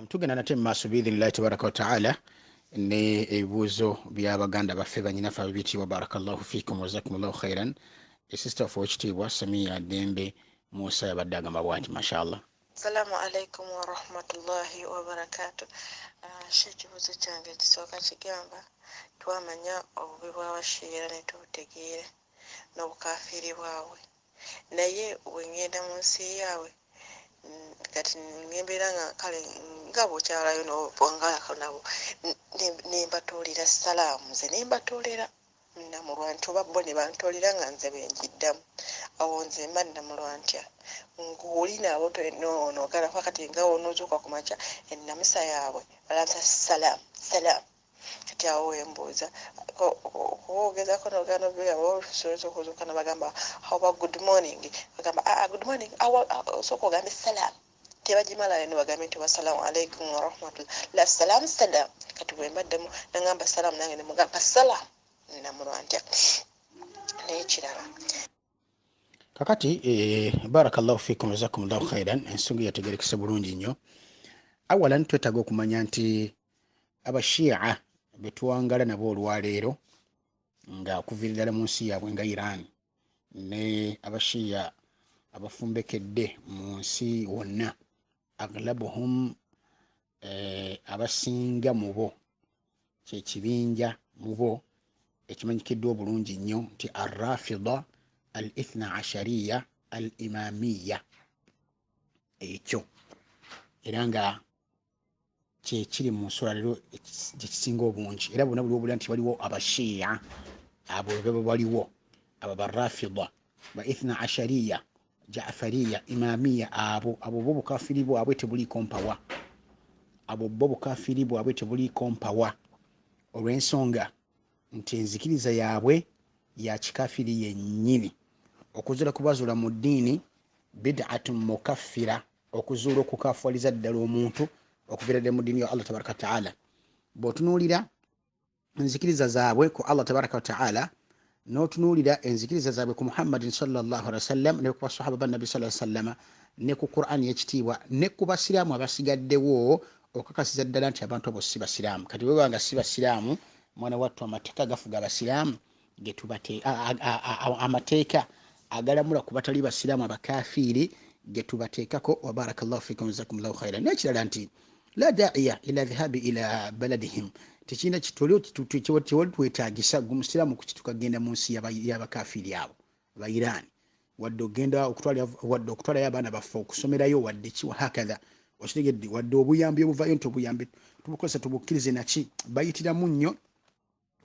Tugenda nate mu maaso biidhinillahi tabaraka wataala ne ebibuuzo by'abaganda baffe, banyinaffe ab'ebitiibwa. Barakallahu fikum wajazakumullahu khairan. Esista waffe owekitiibwa Samiya Dembe Musa yabadde agamba bwati, mashallah. Assalamu alaikum warahmatullahi wabarakatu. Shi ekibuuzo kyange ekisooka kigamba, twamanya obubi bw'abashiira ne tubutegeera n'obukafiiri bwabwe, naye bwe ŋŋenda mu nsi yaabwe, kati ngembeera nga kale nga bw'okyalayo n'obwangalako nabo, ne mbatoolera salaamu, nze ne mbatoolera nnamulwa nti oba bo ne bantoolera nga nze bwe ngiddamu, awo nze mba nnamulwa ntya ng'oli nabo noogala kuba kati nga w'onoozuuka ku makya ennamusa yaabwe balamusa salaamu salaamu. Kati awo wembuuza kuba ogezaako n'ogaana obeera osobola okuzuuka nabagamba how about good morning, bagamba ah good morning, osooka ogambe salaamu, tebagimalayo ne bagambe nti wasalaamu alaikum warahmatullah, la salaamu salaamu. Kati bwe mbaddemu nangamba salaamu nange ne mugamba salaamu, nnamulwa ntya? N'ekirala Kakati barakallahu fikum jazakumullahu khairan. Ensonga yategerekese bulungi nnyo. Awalan, twetaaga okumanya nti abashia betuwangala nabo olwaleero nga okuviira ddala mu nsi yaabwe nga Iran, ne abashiya abafumbekedde mu nsi wonna, aglabuhum, abasinga mubo kyekibinja mubo ekimanyikiddwa obulungi nnyo nti arrafida al ithna ashariya al imamiya. Ekyo era nga kyekiri mu nsula leero gyekisinga obungi, era bonna buli obulira nti waliwo abashiya abo beba waliwo abo barafida ba ithna ashariya jafariya imamiya, abo bo bukafiri bwabwe tebuliiko mpawa, abo bo bukafiri bwabwe tebuliiko mpawa, olw'ensonga nti enzikiriza yaabwe ya kikafiri yennyini. Okuzuula kubazuula mu ddiini bid'atun mukaffira, okuzuula okukafuwaliza ddala omuntu okuviira ddala mu ddiini ya Allah tabaraka wataala. Bw'otunuulira enzikiriza zaabwe ku Allah tabaraka wataala, n'otunuulira enzikiriza zaabwe ku Muhammadin sallallahu alaihi wasallam ne ku basahaba ba nabbi sallallahu alaihi wasallama ne ku Qur'ani y'ekitiibwa ne ku basiraamu abasigaddewo, okakasiza ddala nti abantu abo si basiraamu. Kati bwe banga si basiraamu, mwana wattu, amateeka gafuga abasiraamu amateeka agalamula ku batali basiraamu abakafiiri getubateekako. Wa barakallahu fikum jazakumullahu khairan. N'ekirala nti la daiya ila dhihabi ila baladihim, tekirina tewali twetagisa gwe musiraamu kukituka genda mu nsi y'abakafiiri abo aba Iran, wadde ogenda wadde okutwalayo abaana baffe okusomerayo, wadde ki hakadha, okitegedde, wadde obuyambi obuvayo nti obuyambi tubukozesa tubukkirize naki, bayitiramu nnyo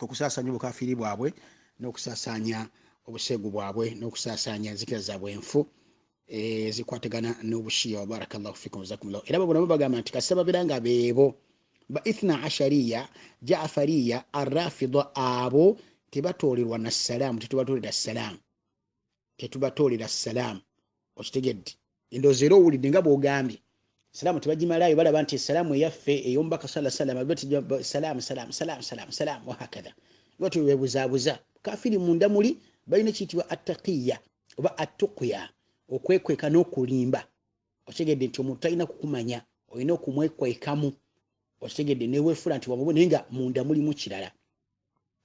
okusaasaanya obukafiiri bwabwe n'okusaasaanya obuseegu bwabwe n'okusaasaanya enzikiriza zaabwe enfu ezikwatagana n'obushiya. Wa barakallahu fikum jazakumullahu. Era bo nabo bagamba nti kasita babeera nga beebo ba ithna ashariya jafariya arrafida, abo tebatoolerwa na salaamu, tetubatoolera salaamu, tetubatoolera salaamu. Okitegedde? Endowooza era owulidde nga bw'ogambye salaamu tebagimalayo, balaba nti esalaamu eyaffe ey'omubaka sala salama salaamu salaamu salaamu salaamu salaamu wahakadha, batyo bebuzaabuza kafiri munda muli balina ekiyitibwa attaqiya oba attuqya, okwekweka n'okulimba. Okitegedde nti omuntu talina kukumanya, olina okumwekwekamu, okitegedde, neweefula nti wamubu naye nga munda mulimu kirala.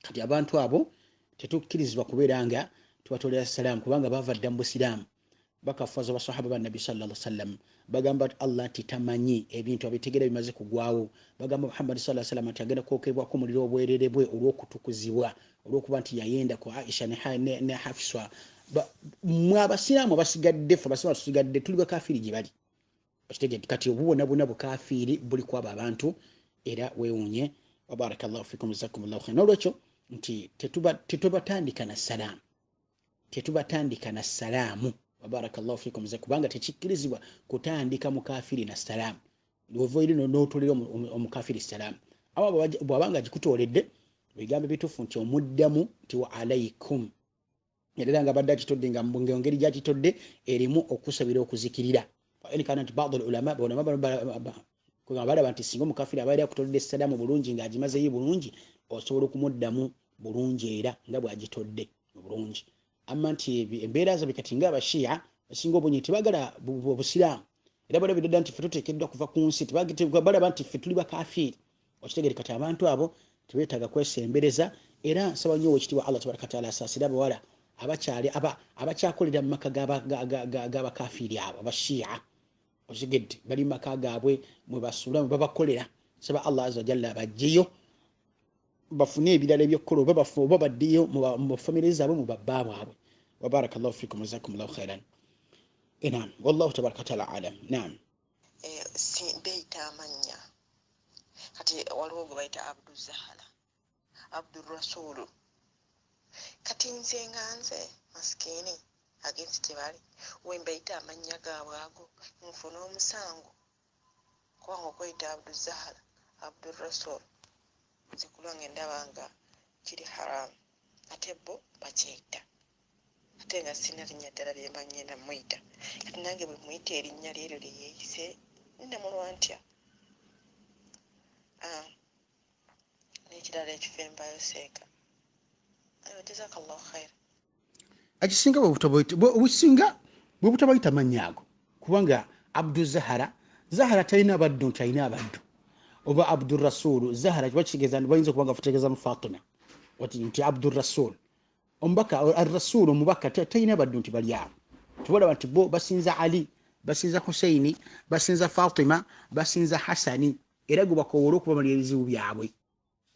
Kati abantu abo tetukkirizibwa kubeera nga tubatolera salaamu, kubanga bava dda mu busiraamu, bakafuwaza basahaba ba nabbi sallallahu alaihi wasallam, bagamba Allah nti tamanyi ebintu abitegera bimaze kugwawo, bagamba Muhammad sallallahu alaihi wasallam nti agenda kwokebwako omuliro obwerere bwe olw'okutukuzibwa olw'okuba nti yayenda ku Aisha ne Hafsa. Mwe abasiraamu abasigadde, ffe abasiraamu tusigadde tuli bakafiiri gye bali, okitegedde. Kati obubonabona bukafiiri buli kwabo abantu, era weewuunye. Wa barakallahu fikum jazakumullahu khair. N'olwekyo nti tetubatandika na salaamu, tetubatandika na salaamu. Wa barakallahu fikum, kubanga tekikkirizibwa kutandika mukafiri na salaamu. Ova eri n'otoolera omukafiri salaamu, awo bw'abanga agikutooledde ebigambo bituufu nti omuddamu nti wa alaikum, era nga badde akitodde nga ngeri gyakitodde erimu okusabira okuzikirira. Kana nti badu ulama balaba nti singa omukafiri abaire akutodde salaamu bulungi ng'agimazeyo bulungi, osobola okumuddamu bulungi era nga bw'agitodde bulungi. Amma nti embeera zaabwe kati nga abashiya basinga obungi tebagala obusiraamu, Era balabidde ddala nti ffe tuteekeddwa kuva ku nsi, balaba nti ffe tuli bakafiiri. Okitegere kati abantu abo tebeetaaga kwesembereza. Era nsaba nnyo owekitiibwa Allah tabaraka wataala asaasire abawala abakyali abakyakolera mu maka g'abakafiiri abo abashiia. Okitegedde, bali mu maka gaabwe mwe basula mwe babakolera. Nsaba Allah azza wajalla abajjeyo bafune ebirala ebyokukola, oba oba baddeyo mu famire zaabwe mu babba baabwe. Wa barakallahu fikum, jazakumullahu khairan. Naam, wallahu tabaraka wataala alam. Naam. Beeyita amannya. Kati waliwo gwe bayita Abduzahara, Abdurrasulu. Kati nze nga nze masikini agensi gye bali, we mbayita amannya gaabwe ago nfuna omusango, kubanga okweyita Abduzahara, Abdurrasul nze kulwange ndaba nga kiri haramu, ate bo bakyeyita, ate nga sirina linnya ddala lye mba ngenda mmuyita. Kati nange bwe mmuyita erinnya lyeryo lye yeeyise nnamulwa ntya? N'ekirala ekifembayo seeka. Jazakallahu khaira. Ekisinga obusinga bwe butabayita mannya ago, kubanga Abduzahara, Zahara talina baddu nti alina abaddu, oba Abdurrasulu. Zahara kiba kitegeeza bayinza okuba nga bategeeza mu Fatima nti Abdurrasul omubaka, Arrasul omubaka talina baddu nti bali abo. Tubalaba nti bo basinza Ali, basinza Huseini, basinza Fatima, basinza Hasani, era gwe bakowoola okubamalira ebizibu byabwe,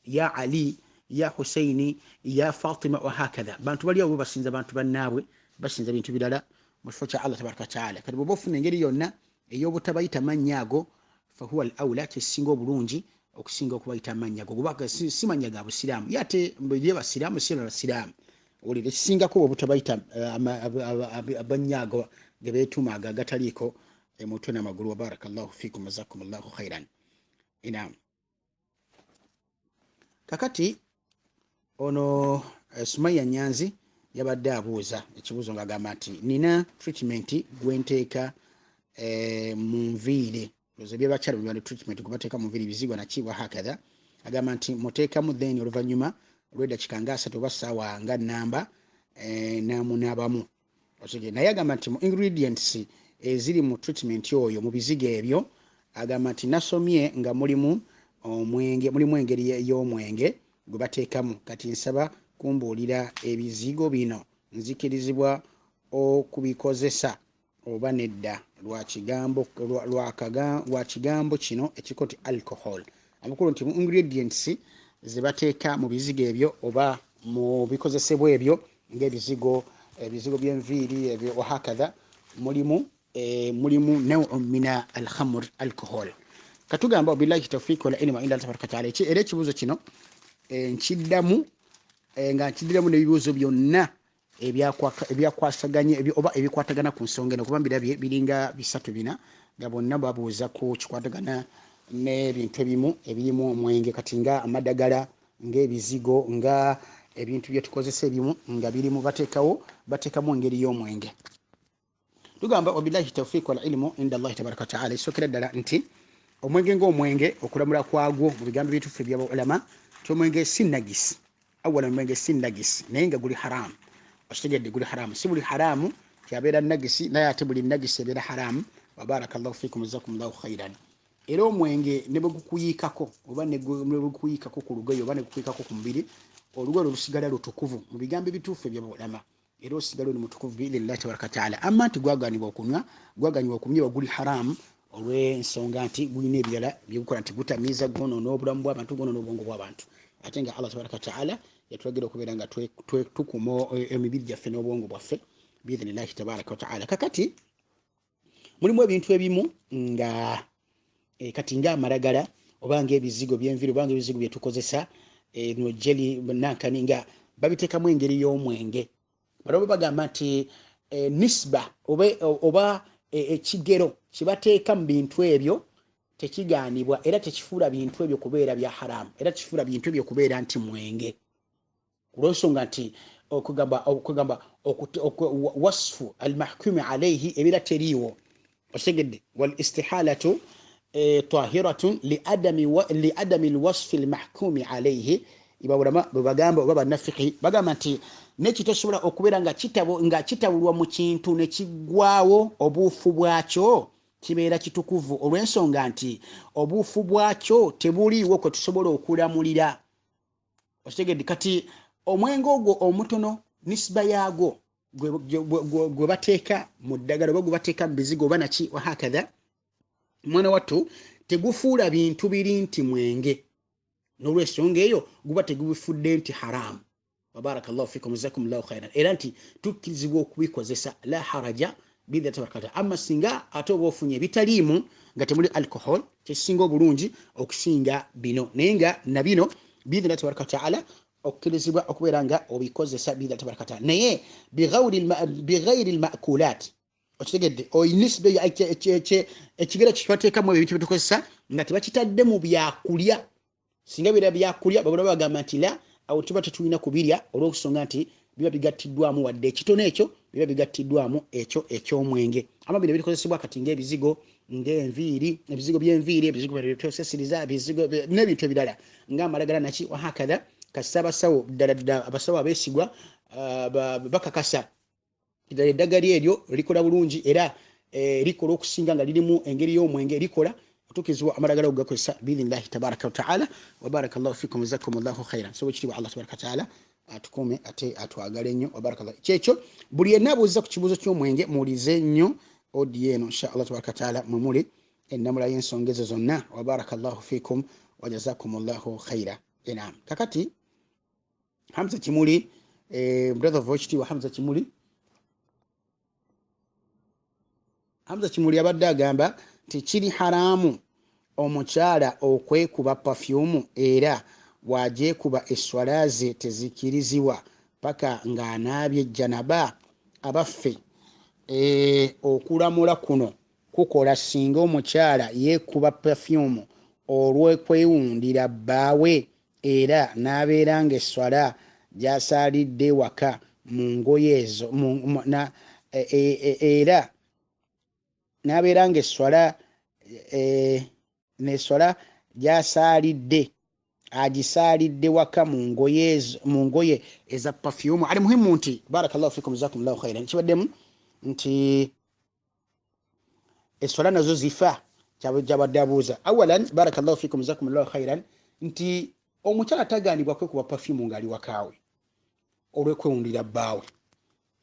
ya Ali, ya Huseini, ya Fatima wa hakadha. Bantu bali abo basinza bantu bannaabwe, basinza bintu birala mu kifo kya Allah tabaraka wataala. Kati bw'oba ofuna engeri yonna ey'obutabayita mannya ago, fahuwa al aula, kyekisinga obulungi okusinga okubayita amannya ago, kubanga si mannya ga busiraamu. Ye ate ye basiraamu, si basiraamu. Owulira ekisingako obutabayita amannya ago ge beetuuma ago agataliiko mutwe n'amagulu. Wa barakallahu fikum, jazakumullahu khairan. Naam. Kakati ono Sumaya Nyanzi yabadde abuuza ekibuuzo ng'agamba nti nina treatment gwe nteeka mu nviiri. Ndowooza ebyabakyala bwe biba treatment gwe bateeka mu nviiri, bizigo naki wa hakadha. Agamba nti muteekamu, then oluvannyuma olw'eddakiika nga 3 oba ssaawa nga nnamba n'amunaabamu. Naye agamba nti mu ingredients eziri mu treatment oyo, mu bizigo ebyo, agamba nti nasomye nga mulimu omwenge, mulimu engeri y'omwenge gwe bateekamu. Kati nsaba kumbuulira ebizigo bino nzikirizibwa okubikozesa oba nedda lwa kigambo kino ekiko nti alcohol. Amakulu nti mu ingredients ze bateeka mu bizigo ebyo oba mu bikozesebwa ebyo ng'ebizigo, ebizigo by'enviiri ebyo wahakadha, mulimu naw'un mina alkhamr, alcohol. Katugamba billahi tawfiq wal ilmu inda Allah tabaraka wa taala. Era ekibuuzo kino nkiddamu nga nkiddiramu n'ebibuuzo byonna ebyakwasaganye oba ebikwatagana ku nsonga eno, kuba mbirabye biringa 3 4 nga bonna babuuza ku kikwatagana n'ebintu ebimu ebirimu omwenge, kati nga amadagala, ng'ebizigo, nga ebintu bye tukozesa ebimu nga birimu bateekamu engeri y'omwenge. Tugamba wabillahi tawfiq wal ilmu inda Allah tabaraka wa taala. Ekisookera ddala nti omwenge ng'omwenge okulamula kwagwo mu bigambo ebituufu eby'abaulama nti omwenge si nagisi. Awala omwenge si nagisi, naye nga guli haramu. Okitegedde, guli haramu. Si buli haramu kyabeera nagisi, naye ate buli nagisi ebeera haramu. Wa barakallahu fikum, jazakumullahu khairan. Era omwenge ne bwe gukuyiikako oba ne gukuyiikako ku lugoye oba ne gukuyiikako ku mubiri, olugoye olwo lusigala lutukuvu mu bigambo ebituufu eby'abaulama, era osigala oli mutukuvu biidhnillahi tabaraka wa taala. Amma nti gwagaanibwa okunywa, gwagaanibwa okunywa guli haramu olw'ensonga nti gulina ebirala byegukola, nti gutamiiza, gwonoona obulamu bw'abantu, gwonoona obwongo bw'abantu. Ate nga Allah tabaraka wa taala yatulagira okubeera nga tukuma emibiri gyaffe n'obwongo bwaffe biidhnillahi tabaraka wa taala. Kakati mulimu ebintu ebimu nga kati ng'amalagala oba ng'ebizigo by'enviiri oba ng'ebizigo bye tukozesa, no jeli nankani, nga babiteekamu engeri y'omwenge. Bano bagamba nti nisba oba ekigero kibateeka mu bintu ebyo tekigaanibwa, era tekifuula bintu ebyo kubeera bya haramu, era tekifuula bintu ebyo kubeera nti mwenge, olw'ensonga nti okugamba wasfu almahkumu alayhi ebeera teriiwo. Okitegedde, wal istihalatu tahiratun liadami alwasfi almahkumi alayhi. Ibawulama bwe bagamba oba bannafiki bagamba nti nekitosobola okubeera nga kitabulwa mu kintu ne kiggwawo obuufu bwakyo, Kibeera kitukuvu olw'ensonga nti obuufu bwakyo tebuliiwo kwe tusobola okulamulira. Okitegedde? Kati omwenge ogwo omutono, nisiba yaagwo gwe bateeka mu ddagala oba gwe bateeka mu bizigo oba naki wahakatha, mwana wattu tegufuula bintu biri nti mwenge, n'olwensonga eyo guba tegubifudde nti haramu. Wabarakallahu fikum, jazakumullahu khairan. Era nti tukkirizibwa okubikozesa, la haraja biidhnillahi tabaraka wataala. Amma singa ate oba ofunye ebitaliimu nga temuli alcohol, kyekisinga obulungi okusinga bino, naye nga nabino biidhnillahi tabaraka wataala okkirizibwa okubeera nga obikozesa biidhnillahi tabaraka wataala, naye bighairi lmakulat. Okitegedde? Onisba ekigero kyebateekamu ebintu byetukozesa nga tebakitadde mu byakulya. Singa bira byakulya, babula bagamba nti la, awo tuba tetulina kubirya olw'okusonga nti biba bigattiddwamu wadde ekitono ekyo, biba bigattiddwamu ekyo eky'omwenge. Ama bino bikozesebwa kati ng'ebizigo, ng'enviiri, ebizigo by'enviiri, ebizigo byetwesesiriza, ebizigo n'ebintu ebirala ng'amalagala naki wahakatha, kasita abasawo ddala ddala abasawo abeesigwa bakakasa ddala eddagala eryo likola bulungi, era likola okusinga nga lirimu engeri y'omwenge, likola otukirizibwa amalagala okugakozesa biidhnillahi tabaraka wataala. Wabarakallahu fikum, jazakumullahu khairan. So ekitiibwa Allah tabaraka wataala atukuume ate atwagale nnyo. Wabarakallah. Kyekyo, buli yenna abuuziza ku kibuuzo ky'omwenge, muwulize nnyo audio eno insha Allah tabaraka wataala, mwe muli ennamula y'ensonga ezo zonna. Wabarakallahu fikum wajazakumullahu khaira. Enam, kakati Hamza Kimuli, brother of ekitiibwa Hamza Kimuli, Hamza Kimuli abadde agamba nti kiri haramu omukyala okwekuba pafyumu, era bw'agyekuba esswala ze tezikirizibwa paka ng'anaabye janaba. Abaffe, okulamula kuno kukola singa omukyala yeekuba pafyumu olw'okwewundira bbaawe, era n'abeera ng'esswala gy'asaalidde ewaka mu ngoye ezo era n'abeera ng'esswala n'esswala gy'asaalidde agisaalidde waka mu ngoye eza pafyumu. Ali muhimu nti barakallahu fikum, jazakumullahu khairan, kibaddemu nti esswala nazo zifa, kyabadde abuuza. Awalan, barakallahu fikum, jazakumullahu khairan, nti omukyala tagaanibwa kwekuba pafyumu ng'ali wakaawe olw'okwewundira bbaawe,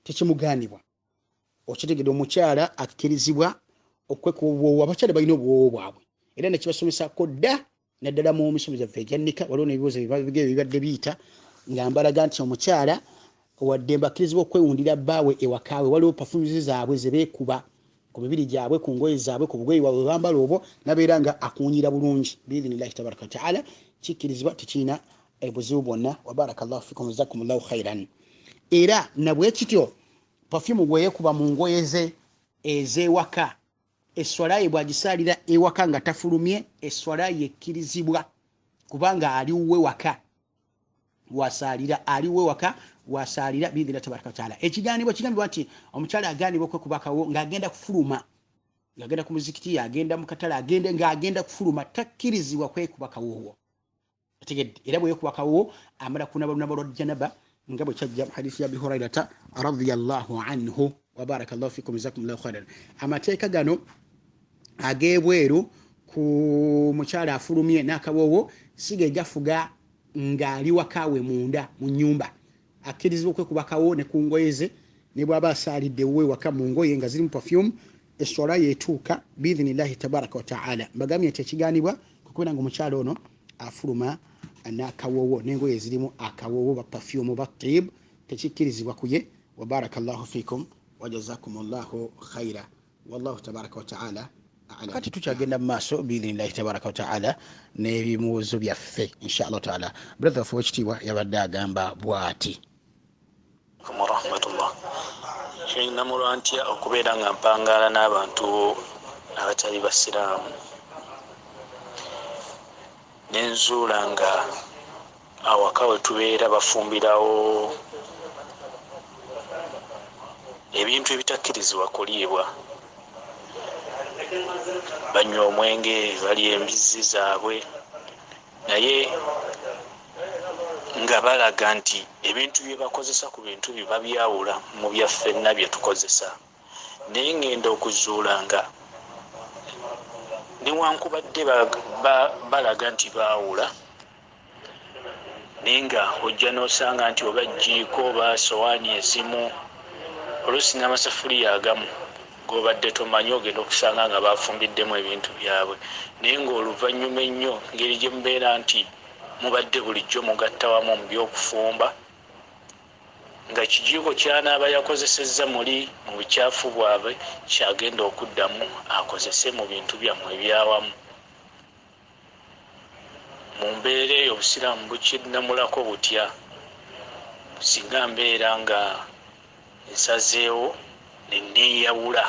tekimugaanibwa. Okitegedde? Omukyala akkirizibwa okwekuba obuwoowo, abakyala balina obuwoowo bwabwe, era nekibasomesako dda naddala mu misomo gyaffe egyannika. Waliwo n'ebibuuzo bibadde biyita nga mbalaga nti omukyala wadde mbakkirizibwa okwewundira bbaawe ewakaawe, waliwo pafyumu zaabwe ze beekuba ku mibiri gyabwe, ku ngoye zaabwe, ku bugoye bwabwe bambala obwo, nabeera nga akunyira bulungi biidhnillahi tabaraka wataala. Kikkirizibwa, tekirina buzibu bwonna. Wabarakallahu fikum, jazakumullahu khairan. Era nabwe kityo pafyumu bweyekuba mu ngoye ze ez'ewaka, esswala ye bw'agisaalira ewaka nga tafulumye, esswala ye ekkirizibwa kubanga ali wuwe waka wasaalira, aliwe waka wasaalira biidhnillahi tabaraka wataala. Ekigaanibwa kigambibwa nti omukyala agaanibwa okwekubakawo ng'agenda kufuluma, ng'agenda ku muzikiti, agenda mu katale, agenda ng'agenda kufuluma, takkirizibwa kwekuba kawoowo. Otegedde? Era bwe yekuba kawoowo amala kunaba lunaba lwa janaba nga bwe kyajja mu hadisi ya Abi Hurairata radiyallahu anhu. Wabarakallahu fikum, jazakumullahu khairan. Amateeka gano ag'ebweru ku mukyala afulumye n'akawoowo si ge gafuga ng'ali wakaawe munda mu nnyumba. Akkirizibwa okwekuba kawo ne ku ngoye ze, ne bw'aba asaalidde wuwe waka mu ngoye nga zirimu perfume, esswala yeetuuka biidhnillahi tabaraka wataala. Mbagambye nti ekigaanibwa kukubeera nga omukyala ono afuluma n'akawoowo n'engoye ezirimu akawoowo ba perfume ba tib, tekikkirizibwa kuye. Wabarakallahu fikum wajazakumullahu khaira, wallahu tabaraka wataala. Kati tukyagenda mu maaso biidhnillahi tabaraka wataala n'ebimuuzo byaffe insha Allah taala. Brother waffe wekitiibwa yabadde agamba bw'ati: Warahmatullah. Namulwa ntya okubeera nga mpangaala n'abantu abatali basiraamu, nenzuula nga awaka we tubeera bafumbirawo ebintu ebitakkirizibwa kuliibwa, banywa omwenge, balya embizzi zaabwe, naye nga balaga nti ebintu bye bakozesa ku bintu bye babyawula mu byaffenna bye tukozesa, naye ngenda okuzuula nga Newankubadde balaga nti baawula, naye nga ojja n'osanga nti oba jjiiko oba sowaani ezimu, oluusi n'amasafuliya agamu g'obadde tomanyi ogenda okusanga nga bafumbiddemu ebintu byabwe. Naye ng'oluvannyuma ennyo ngeri gye mubeera nti mubadde bulijjo mugatta wamu mu by'okufumba, nga kijiiko ky'anaaba yakozesezza muli mu bukyafu bwabwe kyagenda okuddamu akozese mu bintu byammwe ebyawamu. Mu mbeera eyo obusiraamu bukinnamulako butya singa mbeera nga nsazeewo ne neeyawula?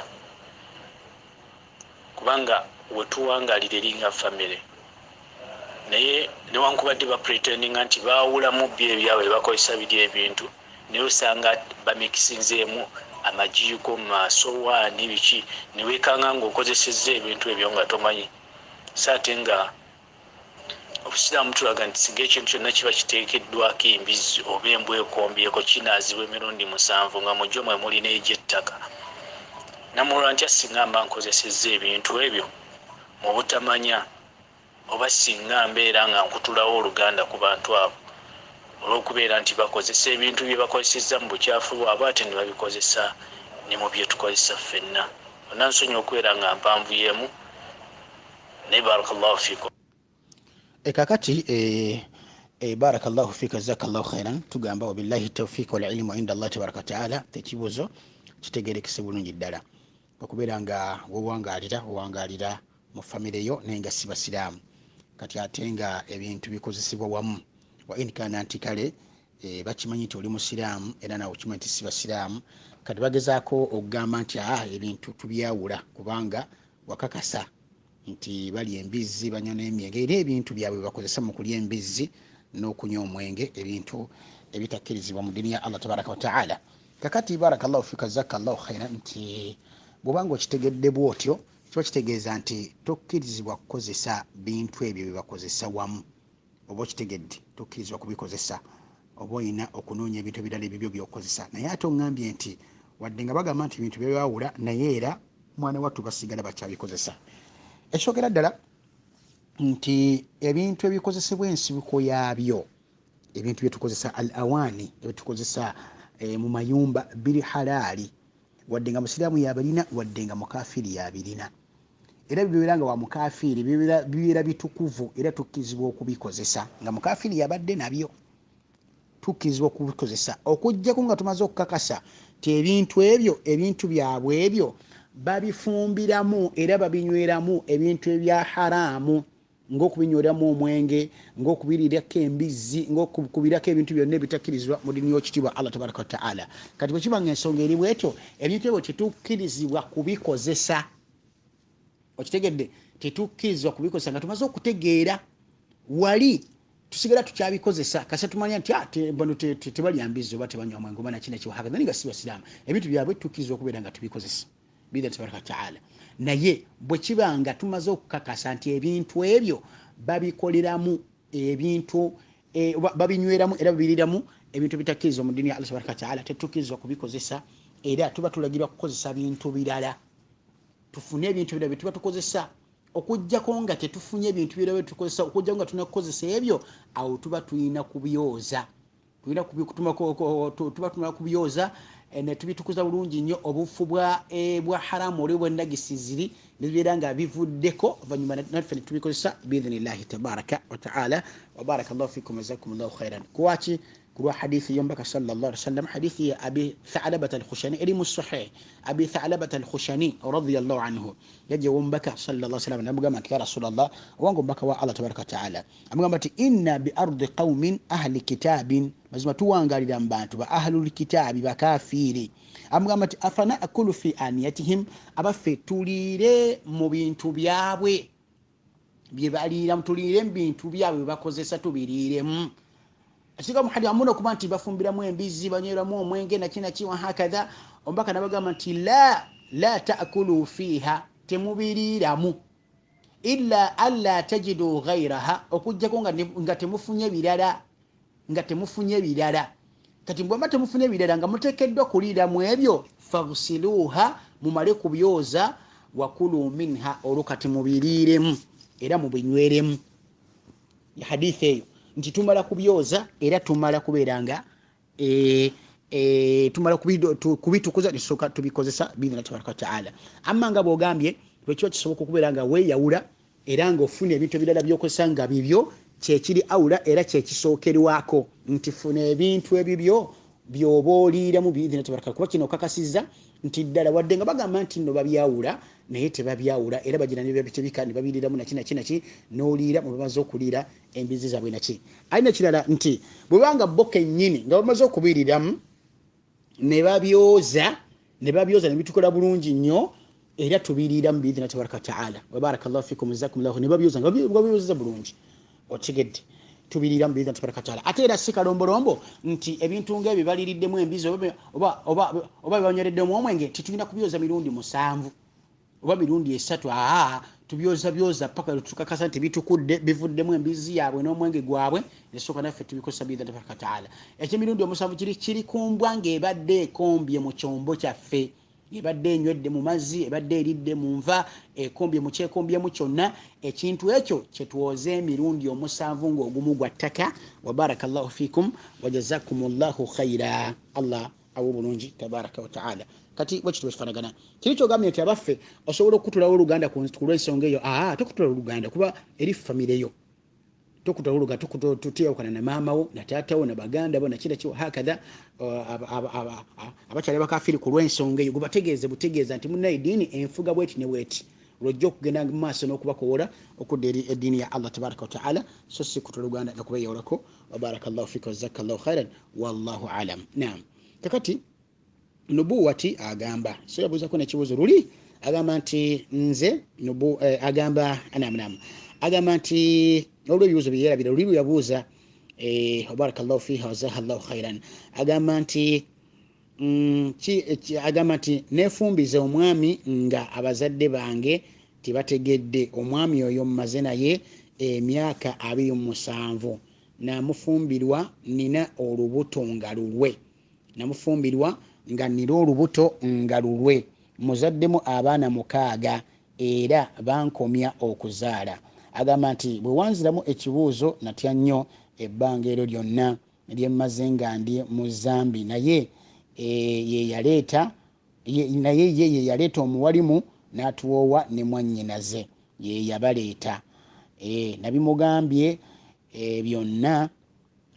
Kubanga wetuwangalira eri nga famire, naye newankubadde bapretendinga nti baawulamu byo ebyabwe bakozesa biri ebintu, naye osanga bamikisinzeemu amajiiko, masowaani, biki, ne weekanga ng'okozesezza ebintu ebyo nga tomanyi. So ate nga obusiraamu tulaga nti singa ekintu kyonna kiba kiteekeddwako embizzi oba embwa ekombyeko, kinaazibwa emirundi 7 nga mujjo mwe muli n'egy'ettaka. Namulwa ntya singa mba nkozesezza ebintu ebyo mu butamanya, oba singa mbeera nga nkutulawo oluganda ku bantu abo olw'okubeera nti bakozesa ebintu bye bakozesezza mu bukyafu bwabwe ate ne babikozesa ne mu bye tukozesa ffenna. Onansonyiwa okubeera nga mpanvu y'emu, naye barakallahu fiikum. Kakati barakallahu fika, jazakallahu khairan. Tugamba wabillahi tawfiq wal ilmu inda Allah tabaraka wa taala. Ekibuuzo kitegerekese bulungi ddala okubeera nga wewangalira owangalira mu famire yo naye nga si basiraamu, kati ate nga ebintu bikozesebwa wamu, wa in kana nti kale bakimanyi nti oli musiraamu era nawe okimanyi nti si basiraamu, kati bagezaako okugamba nti ebintu tubyawula kubanga wakakasa nti balya embizzi, banywa n'emyenge, era ebintu byabwe bakozesa mu kulya embizzi n'okunywa omwenge, ebintu ebitakkirizibwa mu ddiini ya Allah tabaraka wa taala. Kakati barakallahu fika, jazakallahu khairan, nti bw'obanga okitegedde bw'otyo kiba kitegeeza nti tokkirizibwa kukozesa bintu ebyo bye bakozesa wamu, oba okitegedde tokkirizibwa kubikozesa, oba olina okunoonya ebintu ebirala ebibyo by'okozesa. Naye ate oŋŋambye nti wadde nga bagamba nti ebintu byebawula, naye era mwana wattu basigala bakyabikozesa. Ekisookera ddala nti ebintu ebikozesebwa ensibuko yaabyo, ebintu bye tukozesa al awaani, ebitukozesa mu mayumba biri halaali, wadde nga musiraamu yabirina, wadde nga mukafiiri yabirina, era bibeera nga wa mukafiiri bibeera bitukuvu, era tukkirizibwa okubikozesa nga mukafiiri yabadde nabyo, tukkirizibwa okubikozesa okuggyako nga tumaze okukakasa nti ebintu ebyo, ebintu byabwe ebyo babifumbiramu era babinyweramu ebintu ebya haraamu, ng'okubinyweramu omwenge, ng'okubirirako embizzi, ng'okubirako ebintu byonna ebitakkirizibwa mu ddiini y'ekitiibwa Allah tabaraka wa taala. Kati bwe kiba nga ensonga eri bwetyo, ebintu ebyo tetukkirizibwa kubikozesa. Okitegedde? Tetukkirizibwa kubikozesa nga tumaze okutegeera wali tusigala tukyabikozesa, kasita tumanya nti bano tebalya mbizzi oba tebanywa mwenge oba nakina kiwahaka, naye nga si basiraamu, ebintu byabwe tukkirizibwa okubeera nga tubikozesa biidha tabaraka wa taala. Naye bwe kiba nga tumaze okukakasa nti ebintu ebyo babikoleramu ebintu babinyweramu era babiriramu ebintu bitakkirizibwa mu ddiini ya Allah tabaraka wa taala, tetukkirizibwa kubikozesa, era tuba tulagirwa kukozesa bintu birala, tufune ebintu birala bye tuba tukozesa, okuggyako nga tetufunye ebintu birala bye tukozesa, okuggyako nga tulina kukozesa ebyo, awo tuba tulina kubyoza, tuba tulina kubyoza ne tubitukuza bulungi nnyo, obufu bwa haramu oli bw'endagisi ziri ne bibeera nga bivuddeko, oluvannyuma naffe ne tubikozesa biidhinillahi tabaraka wa taala. Wa barakallahu fikum, jazakumullahu khairan. Kuwaki? Kulwa hadithi y'omubaka sallallahu alaihi wasallam, hadithi ya Abi Tha'labata al-Khushani eri mu Sahih. Abi Tha'labata al-Khushani radhiyallahu anhu yajja omubaka sallallahu alaihi wasallam n'amugamba nti ya Rasulallah, owange omubaka wa Allah tabaraka wa taala, amugamba nti inna bi ardi qaumin ahli kitabin, mazima tuwangalira mu bantu ba ahlul kitabi, bakafiiri. Amugamba nti afana akulu fi aniyatihim, abaffe tuliire mu bintu byabwe bye baliiramu, tuliire mu bintu byabwe bye bakozesa tubiriiremu. Singa muhadi amuna okuba nti bafumbiramu embizzi, banyweramu omwenge naki naki wahakadha, omubaka n'abagamba nti la ta'kulu fiha, temubiriiramu, illa alla tajidu ghayraha, okuggyako nga temufunye birala, nga temufunye birala. Kati bw'oba temufunye birala nga muteekeddwa kuliiramu ebyo, faghsiluha, mumale kubyoza, Wakulu minha, olwo kati mubiriiremu era mubinyweremu. Hadithi eyo nti tumala kubyoza era tumala kubeera nga tumala kubitukuza nisooka tubikozesa biidhina tabaraka wataala. Amma nga bwogambye bwekiba kisoboka okubeera nga weeyawula era ng'ofuna ebintu ebirala byokozesa nga bibyo, kyekiri awula era kyekisookerwako nti funa ebintu ebibyo byoba oliiramu biidhina tabaraka, kuba kino okakasizza nti ddala wadde nga bagamba nti nno babyawula naye tebabyawula, era bagira nebabitebika ne babiriiramu naki naki naki n'oliira mu bamaze okuliira embizi zaabwe naki. Alina kirala nti bwebanga bo kennyini nga bamaze okubiriramu ne babyoza ne bitukola bulungi nnyo era tubiriiramu biidhina tabaraka wataala. Wa barakallahu fikum jazakumullahu, ne babyoza nga babyoza bulungi otegedde, tubiriiramu biidhina tabaraka wataala. Ate era si kalombolombo nti ebintu ng'ebyo baliriddemu embizi oba banywereddemu omwenge tetulina kubyoza mirundi 7 oba mirundi 3. Tubyoza byoza paka tukakasa nti bitukudde bivuddemu embizi yaabwe n'omwenge gwabwe nesooka naffe tubikozesa biidhina tabaraka wataala. Ekyemirundi 7 kiri kumbwa ng'ebadde ekombye mu kyombo kyaffe, ebadde enywedde mu mazzi, ebadde eridde mu nva, ekombye mu kyekombyemu kyonna, ekintu ekyo kyetwoze emirundi 7 ng'ogumu gwa ttaka. Wa barakallahu fikum wa jazakumullahu khaira, Allah awo bulungi tabaraka wa taala. Kati bwe kityo kifaanagana kiri kyogambye nti abaffe osobola okutulawo oluganda ku lw'ensonga eyo. Tokutulawo oluganda kuba eri famire yo, tokutulawo oluganda tuteyawukana na maama wo na taata wo na baganda bo nakira kiwo hakadha abakyali abakafiri ku lw'ensonga eyo. Gubategeeze butegeeza nti munnaye eddiini enfuga bweti ne bweti, lwojja okugenda mu maaso n'okubakowola okudda eri eddiini ya Allah tabaraka wa taala, so si kutula oluganda nga kubeeyawulako. Wa barakallahu fika wajazakallahu khairan wallahu alam. Naam, kakati Nubuwati agamba, so yabuuzako n'ekibuuzo luli, agamba nti nze agamba naam agamba nti olw'ebibuuzo bye yeerabira luli lwe yabuuza, barakallahu fiha wajazakallahu khairan, agamba nti agamba nti neefumbiza omwami nga abazadde bange tebategedde. Omwami oyo mmaze naye emyaka 27, namufumbirwa nina olubuto nga lulwe, namufumbirwa nga nina olubuto nga lulwe, muzaddemu abaana 6 era bankomya okuzaala. Agamba nti bwe wanziramu ekibuuzo natya nnyo ebbanga eryo lyonna lye mmaze nga ndi mu Zambi, naye ye yaleeta omuwalimu n'atuwoowa ne mwannyinaze, ye yabaleeta. Nabimugambye byonna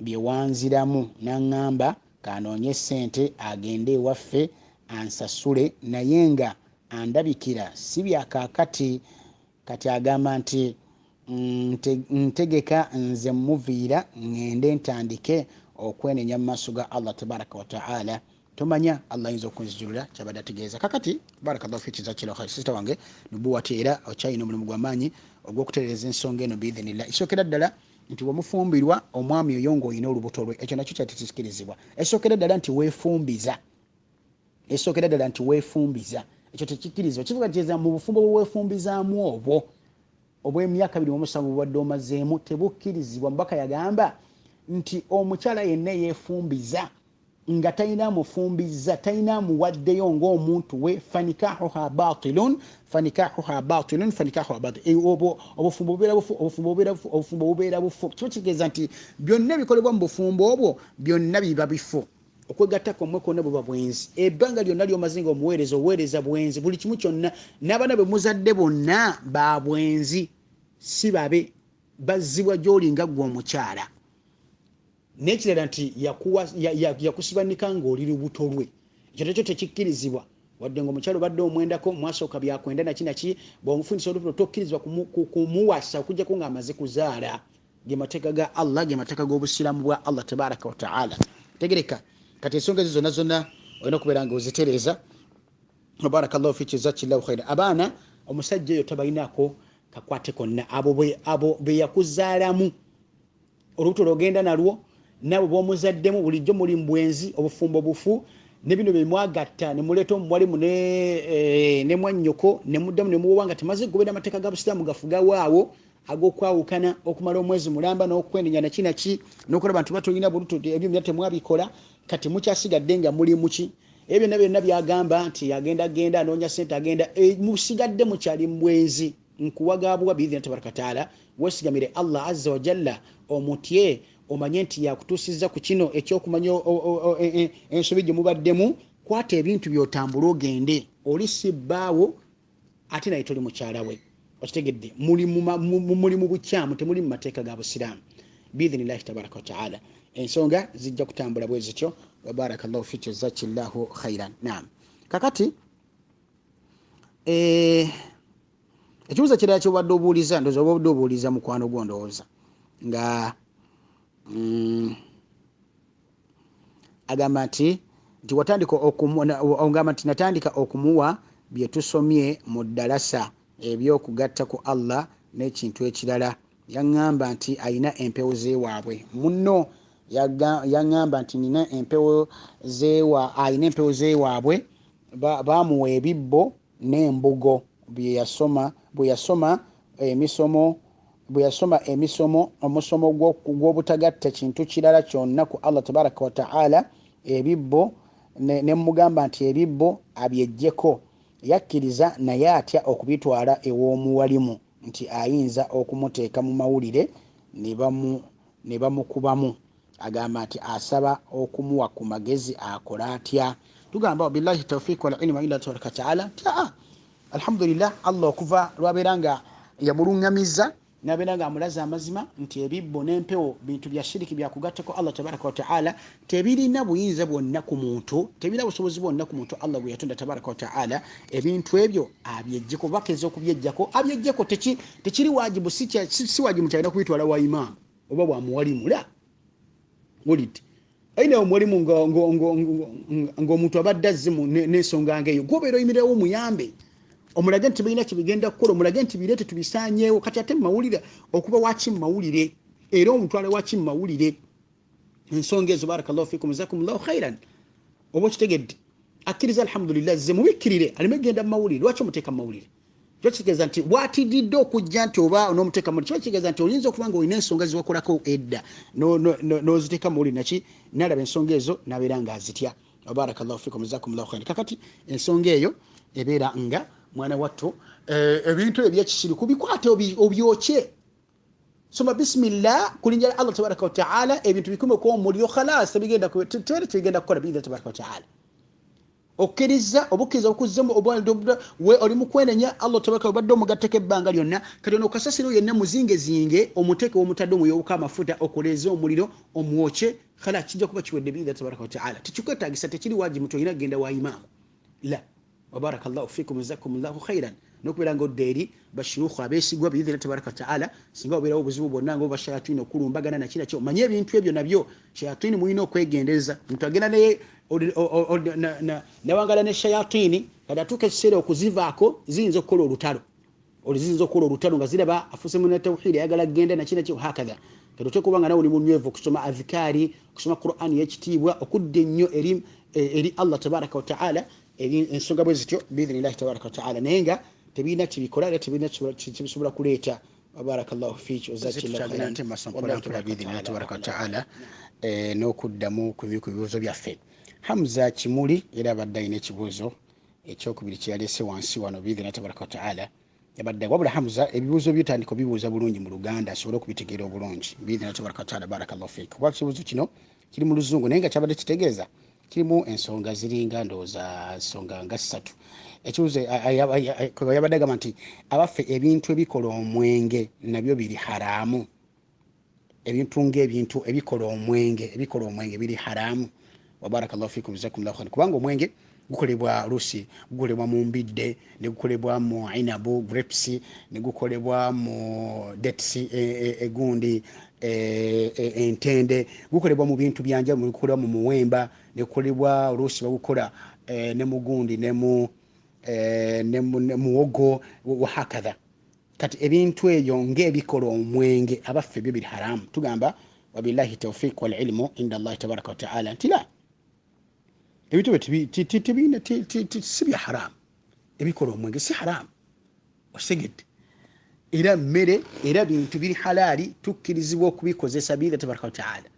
bye wanziramu n'aŋŋamba kanoonye ssente agende ewaffe ansasule, naye nga andabikira si bya kaakati. Kati agamba nti ntegeka nze muviira ŋŋende ntandike okwenenya mu maaso ga Allah tabaraka wa taala. Tomanya Allah ayinza okunzijulula kyabadde ategeeza. Kakati barakallahu fiki jazakallahu khair, sister wange Nubuwati, era okyalina omulimu gw'amaanyi ogw'okutereeza ensonga eno biidhinillah. Ekisookera ddala nti wamufumbirwa omwami oyo ng'olina olubuto lwe, ekyo nakyo kyali tekikirizibwa. Ekisookera ddala nti weefumbiza, ekisookera ddala nti weefumbiza, ekyo tekikirizibwa. Kivuga kitegeeza mu bufumbo bwe weefumbizaamu obwo obw'emyaka 27 bubadde omazeemu tebukkirizibwa. Mubaka yagamba nti omukyala yenna yeefumbiza nga talina mufumbiza, talina muwaddeyo ng'omuntu we, fanikahuha batilun, fanikahuha batilun, fanikahuha batil. Obufumbo bubeera bufu, obufumbo bubeera bufu, obufumbo bubeera bufu. Kiba kitegeeza nti byonna ebikolebwa mu bufumbo obwo byonna biba bifu. Okwegatta kwammwe kwonna buba bwenzi. Ebbanga lyonna ly'omaze nga omuweereza oweereza bwenzi, buli kimu kyonna, n'abaana be muzadde bonna ba bwenzi, si babe, bazzibwa gy'oli nga ggwe omukyala. N'ekirala nti yakusibanika ng'oli lubuto lwe, ekyo nakyo tekikkirizibwa. Wadde ng'omukyala obadde omwendako mwasooka byakwenda naki naki, bw'omufunyisa olubuto tokkirizibwa kumuwasa okuggyako ng'amaze kuzaala. Ge mateeka ga Allah, ge mateeka g'obusiraamu bwa Allah tabaraka wa taala. Tegereka kati ensonga ezo zonna zonna olina okubeera nga ozitereeza. Barakallahu fiki jazakallahu khaira. Abaana omusajja oyo tabalinaako kakwate konna, abo be yakuzaalamu olubuto lw'ogenda nalwo nabo b'omuzaddemu bulijjo muli mu bwenzi, obufumbo bufu, ne bino bye mwagatta ne muleeta omuwalimu ne mwannyoko ne muddamu ne muwowa nga temaze kugoberera amateeka ga busiraamu gafugawaawo ag'okwawukana okumala omwezi mulamba n'okwenenya naki naki n'okulaba nti batolina buluto, ebyo byonna temwabikola. Kati mukyasigadde nga muli muki? Ebyo byonna byonna byagamba nti agenda genda anoonya sente agenda, musigadde mukyali mbwenzi. Nkuwagabwa biidhina tabaraka taala, weesigamire Allah azza wa jalla, omutye, omanye nti yakutuusizza ku kino ekyokumanya ensobi gye mubaddemu. Kwata ebintu by'otambula ogende, oli si bbaawo ate naye toli mukyala we. Okitegedde? Muli mu bukyamu, temuli mu mateeka ga busiraamu biidhinillahi tabaraka wa taala. Ensonga zijja kutambula bwe zityo. Wa barakallahu fiki, jazakillahu khairan. Naam, kakati ekibuuzo kirala kyobadde obuuliza, ndowooza oba obadde obuuliza mukwano gwo, ndowooza nga agamba nti watandika ogamba nti natandika okumuwa bye tusomye mu ddalasa ebyokugatta ku Allah n'ekintu ekirala. Yaŋŋamba nti ayina empewo z'ewaabwe munno, yaŋŋamba nti nina empewo ayina empewo z'ewaabwe, baamuwa ebibbo n'embugo bye yasoma, bwe yasoma emisomo omusomo gw'obutagatta kintu kirala kyonna ku Allah tabaraka wa taala. Ebibbo ne mugamba nti ebibbo abyeggyeko, yakkiriza naye atya okubitwala ew'omuwalimu nti ayinza okumuteeka mu mawulire ne bamukubamu. Agamba nti asaba okumuwa ku magezi akola atya. Tugamba billahi tawfiq wal ilmu illa tabaraka taala nti alhamdulillah, Allah okuva lwabeera nga yamuluŋŋamizza nabeera nga amulaza amazima nti ebibbo n'empewo bintu bya shiriki byakugattako Allah tabaraka wa taala, tebirina buyinza bwonna ku muntu, tebirina busobozi bwonna ku muntu Allah gwe yatonda tabaraka wa taala. Ebintu ebyo abyeggyeko, bakeza okubyeggyako abyeggyeko, tekiri wajibu, si wajibu kyalina kubitwala wa imaamu oba wa muwalimu. La wulidde ayina omuwalimu ng'omuntu abadde azze n'ensonga ng'eyo, gwobeera oyimirirawo omuyambe, omulage nti balina kyebigenda kukola, omulage nti bireete tubisaanyeewo. Kati ate mumawulire okuba waki mumawulire, era omutwale waki mumawulire ensonga ezo. Barakallahu fikum, jazakumullahu khairan. Oba okitegedde, akkiriza alhamdulillah, ze mubikkirire aleme kugenda mumawulire. Lwaki omuteeka mumawulire? Kiba kitegeeza nti bwatiridde okujja nti oba n'omuteeka mumawulire, kiba kitegeeza nti oyinza okuba nga olina ensonga zewakolako edda n'oziteeka mumawulire, naki nalaba ensonga ezo n'abeera ng'azitya. Barakallahu fikum, jazakumullahu khairan. Kakati ensonga eyo ebeera nga mwana wattu ebintu ebyekisiru kubikwate obyokye, soma bismillah kulinnya Allah tabaraka wa taala, ebintu bikumeko omuliro, khalas tebigenda kukola biidhina tabaraka wa taala. Okkiriza obukkiriza okuzzemu we oli mu kwenenya Allah tabaraka obadde omugatteko ebbanga lyonna. Kati ono kasasiro yenna muzingezinge, omuteeke w'omutadde omuyowuka amafuta, okoleeze omuliro omwokye, khalas kijja kuba kiwedde biidhina tabaraka wa taala. Tekikwetaagisa, tekiri wajibu nti olina kugenda wa imaamu. La wabarakallahu fikum, jazakumullahu khairan. N'okubeera nga odda eri bashuyukhu abeesigwa biidhina tabaraka wa taala, singa obeerawo obuzibu bwonna nga oba shayatini okulumbagana naki nakyo, omanye ebintu ebyo nabyo shayatini mulina okwegendereza. Omuntu agenda naye nawangala ne shayatini, kati atuuka ekiseera okuzivaako ziyinza okukola olutalo, ziyinza okukola olutalo nga ziraba afuuse muna tawhidi, ayagala kugenda naki nakyo hakadha. Kati oteekwa okuba nga nawe oli munywevu okusoma adhikaari, okusoma Qur'ani y'ekitiibwa, okudda ennyo eri Allah tabaraka wa taala. Ensonga bwe zityo biidhinillahi tabaraka wa taala, naye nga tebirina kibikola era tebirina kibisobola kuleeta. Barakallahu fiki, biidhinillahi tabaraka wa taala n'okuddamu ku bibuuzo byaffe. Hamza Kimuli era abadde alina ekibuuzo ekyokubiri kyeyaleese wansi wano biidhinillahi tabaraka wa taala. Yabadde wabula Hamza ebibuuzo byotandika obibuuza bulungi mu Luganda asobole okubitegeera obulungi biidhinillahi tabaraka wa taala. Barakallahu fiki. Kuba ekibuuzo kino kiri mu Luzungu naye nga kyabadde kitegeeza kirimu ensonga ziringa ndowooza nsonga nga ssatu. Ekibuuzo yabadde agamba nti abaffe ebintu ebikola omwenge nabyo biri haramu, ebintu ng'ebintu ebikola omwenge biri haramu. Wa barakallahu fikum, jazakumullahu khairan. Kubanga omwenge gukolebwa lusi, gukolebwa mu mbidde, ne gukolebwa mu inabu grapes, ne gukolebwa mu dates, egundi entende, gukolebwa mu bintu byanjawulo, gukolebwa mu muwemba, ne gukolebwa oluusi bagukola ne mugundi ne mu muwogo wahakadha. Kati ebintu ebyo ng'ebikola omwenge abaffe byo biri haramu. Tugamba wabillahi tawfiq wal ilmu inda Allahi tabaraka wa taala nti la, ebintu si bya haramu, ebikola omwenge si haramu, osegedde, era mmere, era bintu biri halaali, tukkirizibwa okubikozesa biidhina tabaraka wa taala.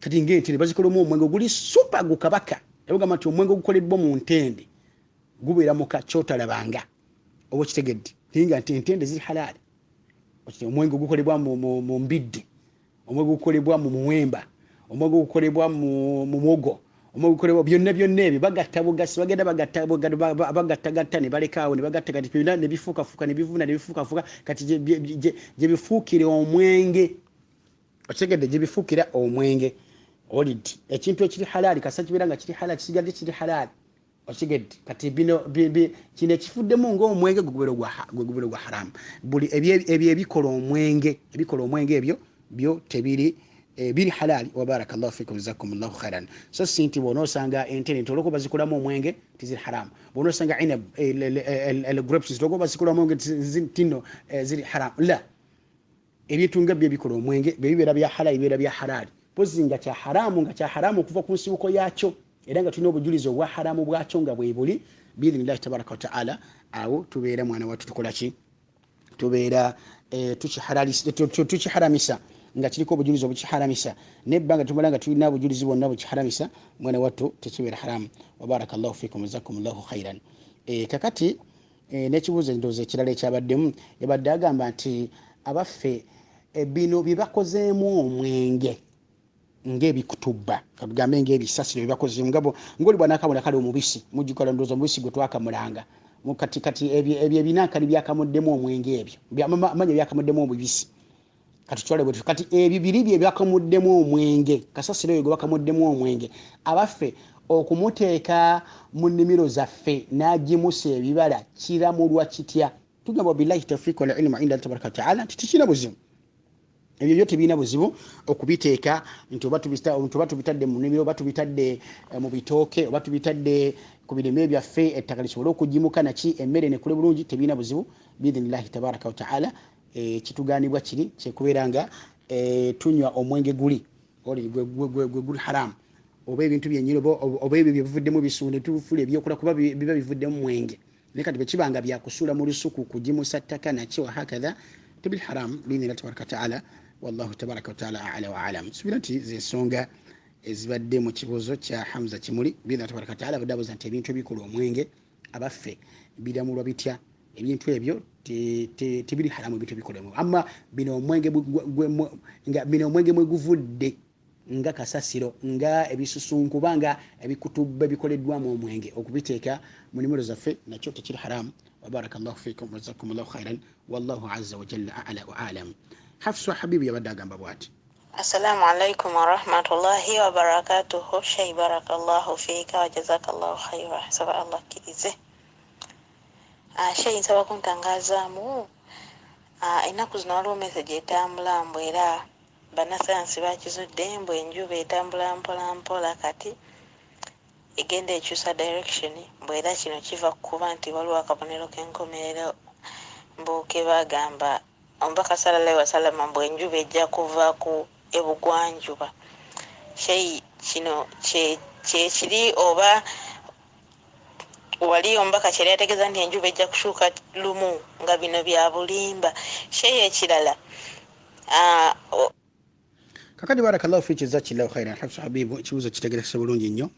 Kati ng'entende bazikolamu omwenge oguli super gukabaka, Ebugamba nti omwenge ogukoleddwa mu ntende gubeera muka kyotalabanga oba okitegedde, naye nga nti entende ziri halaali. Omwenge ogukolebwa mu mbidde, omwenge ogukolebwa mu muwemba, omwenge ogukolebwa mu muwogo, omwenge ogukolebwa byonna byonna ebyo bagatta bugasi, bagenda bagattagatta ne balekaawo ne bagatta kati byonna ne bifuukafuuka ne bivuna ne bifuukafuuka kati gye bifuukira omwenge. Okitegedde, gye bifuukira omwenge. Olidde ekintu ekiri halaali, kasa kibeera nga kiri halaali, kisigadde kiri halaali. Okitegedde, kati bino kino ekifuddemu ng'omwenge gwe gubeera gwa haramu. Buli ebyo ebikola omwenge, ebikola omwenge ebyo byo tebiri biri halaali. Wa barakallahu fikum, jazakumullahu khairan. So si nti bw'onoosanga entende nti olwokuba bazikolamu omwenge tiziri haramu, bw'onoosanga inab grapes olwokuba bazikolamu omwenge tino ziri haramu. La, ebintu nga byo ebikola omwenge bye bibeera bya halaali, bibeera bya halaali. Mpozi nga kya haramu, nga kya haramu okuva ku nsibuko yakyo, era nga tulina obujulizi obwa haramu bwakyo nga bwe buli biidhinillahi tabaraka wa taala. Awo tubeera mwana wattu tukola ki? Tubeera tukiharamisa nga kiriko obujulizi obukiharamisa, nebbanga tumala nga tulina obujulizi bwonna bukiharamisa, mwana wattu tekibeera haramu. Wa barakallahu fikum, jazakumullahu khairan. Kakati n'ekibuuzo endowooza ekirala ekyabaddemu, yabadde agamba nti abaffe bino bye bakozeemu omwenge ng'ebikutubba, katugambe ng'ebisasiro bye bakozeemu nga ng'oli bw'anaakamula kale omubisi, mujjukira ndowooza omubisi gwe twakamulanga kati kati ebyo ebinankani byakamuddemu omwenge, ebyo amanya byakamuddemu omubisi, kati tutwale bwe tutyo. Kati ebyo biri bye byakamuddemu omwenge, kasasiro oyo gwe bakamuddemu omwenge, abaffe okumuteeka mu nnimiro zaffe n'agimusa ebibala kiramulwa kitya? Tugamba billahi tawfiq wal ilmu inda tabaraka wa taala nti tekirina buzibu. Ebyo byo tebirina buzibu okubiteeka nti oba tubitadde mu nnimiro, oba tubitadde mu bitooke, oba tubitadde ku birime byaffe, ettaka lisobole okugimuka naki emmere nekule bulungi, tebirina buzibu biidhinillahi tabaraka wa taala. Kitugaanibwa kiri kyekubeera nga tunywa omwenge guli oli gwe guli haramu, oba ebintu byennyini, oba ebyo byebivuddemu bisunde tufuula ebyokola kuba biba bivuddemu mwenge. Naye kati bwe kiba nga byakusuula mu lusuku kugimusa ttaka naki wahakadha, tebiri haramu biidhinillahi tabaraka wa taala. Wallahu tabaraka wa taala ala wa alam. Subira nti zensonga ezibadde mu kibuuzo kya Hamza Kimuli biidhinillahi tabaraka wa taala. Abadde abuuza nti ebintu ebikola omwenge abaffe biramulwa bitya? Ebintu ebyo tebiri haramu, ebintu ebikola omwenge. Amma bino omwenge nga bino omwenge mwe guvudde nga kasasiro, nga ebisusunku, nga ebikutubba ebikoleddwamu omwenge, okubiteeka mu nnimiro zaffe nakyo tekiri haramu. Wa barakallahu fikum wa jazakumullahu khairan, wallahu azza wa jalla a'la wa a'lam. Hafsa Habibu yabadde agamba bw'ati: Assalamu alaikum warahmatullahi wabarakatuhu. Shei, barakallahu fika wa jazakallahu khaira. Saba Allah akkirize. Shei, nsaba kuntangazaamu, ennaku zino waliwo message etambula mbu era bannasayansi bakizudde mbu enjuba etambula mpola mpola, kati egenda ekyusa direction, mbu era kino kiva ku kuba nti waliwo akabonero k'enkomerero mbu ke bagamba omubaka sallallahu wasallama mbu enjuba ejja kuva ku ebugwanjuba. Shei, kino kyekiri oba wali omubaka kyali ategeeza nti enjuba ejja kukyuka lumu nga bino bya bulimba? Shei, ekirala Kakati barakallahu fiki, jazakillahu khairan Hafsa Habibu, ekibuuzo kitegerekese bulungi nnyo.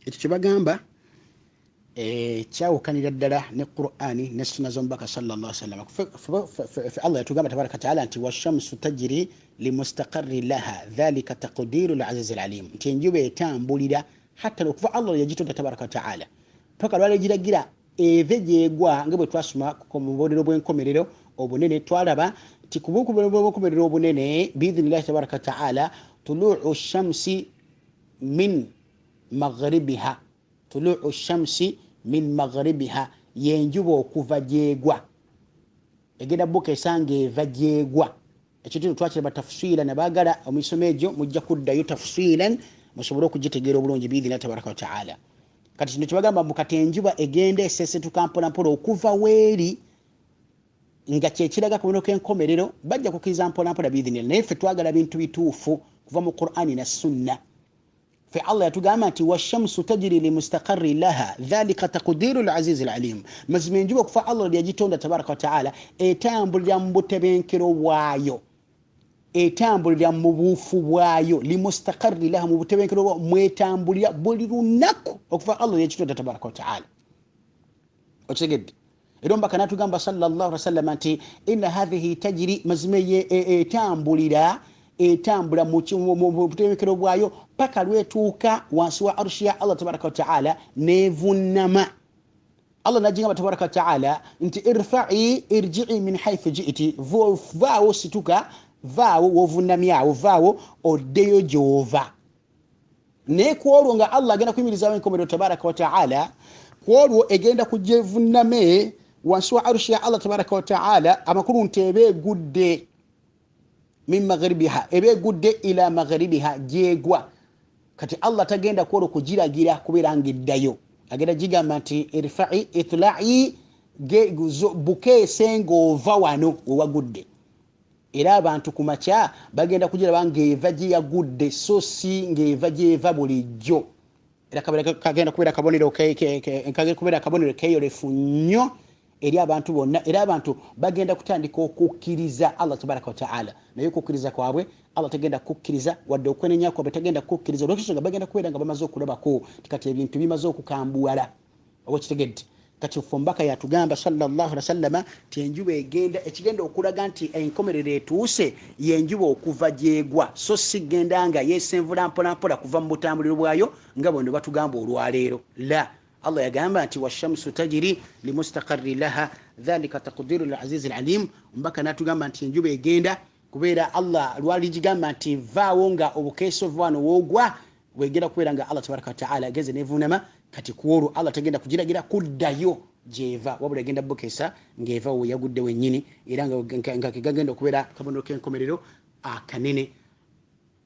Ekyo kye bagamba kyawukanira ddala ne Qur'ani ne sunna z'omubaka sallallahu alaihi wasallam. Fe Allah yatugamba tabaraka taala nti washamsu tajri limustaqarri laha dhalika taqdiru lazizi alalim, nti enjuba etambulira hatta okuva Allah yagitonda tabaraka taala paka lwali giragira eve gyegwa. Nga bwe twasoma ku mubonero bw'enkomerero obunene, twalaba nti ku bubonero bw'enkomerero obunene biidhinillahi tabaraka taala tuluu shamsi min maghribiha, tuluu shamsi min maghribiha, yenjuba okuva gyegwa egenda buka esanga eva gyegwa. Ekyo kino twakiraba tafsiira, nabaagala omisomo egyo mujja kuddayo tafsiiran musobole okugitegeera obulungi biidhinillahi tabaraka wataala. Kati kino kyebagamba mbu kati enjuba egenda esesetuka mpolampola okuva weeri nga kyekiraga kabonero k'enkomerero, bajja kukkiriza mpolampola biidhinillah. Naye ffe twagala bintu bituufu kuva mu Qur'ani na sunna. Fe Allah yatugamba nti washamsu tajiri limustaqarri laha dhalika taqdiru lazizi lalim, mazima enjuba okufa Allah lyagitonda tabaraka wataala etambulira mu butebenkero bwayo. Etambulira mu buufu bwayo, limustaqarri laha, mu butebenkero mwetambulira buli lunaku okuva Allah yekitonda tabaraka wataala. Okitegedde? Era omubaka natugamba sallallahu alaihi wasallam nti inna hadhihi tajiri, mazima etambulira, etambula mu butebenkero bwayo paka lwetuuka wansi wa arushi ya Allah tabaraka wataala nevunama. Allah najingamba tabaraka wataala nti irfa'i irji'i min haythu ji'ti, vaawo situka, vaawo wovunamyawo, vaawo oddeyo gyova. Naye ku olwo nga Allah agenda kuyimirizaawo enkomerero tabaraka wataala, ku olwo egenda kujevuname wansi wa arushi ya Allah tabaraka wataala, amakulu nti eba egudde min magharibiha, eba egudde ila magharibiha, gyegwa. Kati Allah tagenda ku olwo kugiragira kubeera ng'eddayo, agenda gigamba nti irfa'i itla'i, bukeese ng'ova wano wewagudde. Era abantu ku makya bagenda kugiraba ng'eva gye yagudde, so si ng'eva gyeva bulijjo. Era kagenda kubeera kabonero kagenda kubeera kabonero keeyolefu nnyo eri abantu bonna. Era abantu bagenda kutandika okukkiriza Allah tabaraka wataala, naye okukkiriza kwabwe Allah tagenda kukkiriza, wadde okwenenya kwabwe tagenda kukkiriza, olw'ensonga bagenda kubeera nga bamaze okulabako kati ebintu bimaze okukambuwala. Oba okitegedde? Kati ffe omubaka yatugamba sallallahu alaihi wasallama nti enjuba egenda, ekigenda okulaga nti enkomerero etuuse y'enjuba okuva gyegwa, so si genda nga yeesenvula mpolampola kuva mu butambuliro bwayo nga bweno batugamba olwaleero. La, Allah yagamba nti washamsu tajiri limustaqarri laha dhalika taqdiru lazizi lalim. Omubaka natugamba nti enjuba egenda kubeera, Allah lwaligigamba nti vaawo nga obukeeso wano woogwa, wegenda kubeera nga Allah tabaraka wataala agenze nevunama. Kati ku olwo Allah tagenda kugiragira kuddayo gyeva, wabula egenda bukeesa ng'eva we yagudde wennyini, era nga kegagenda okubeera kabonero k'enkomerero akanene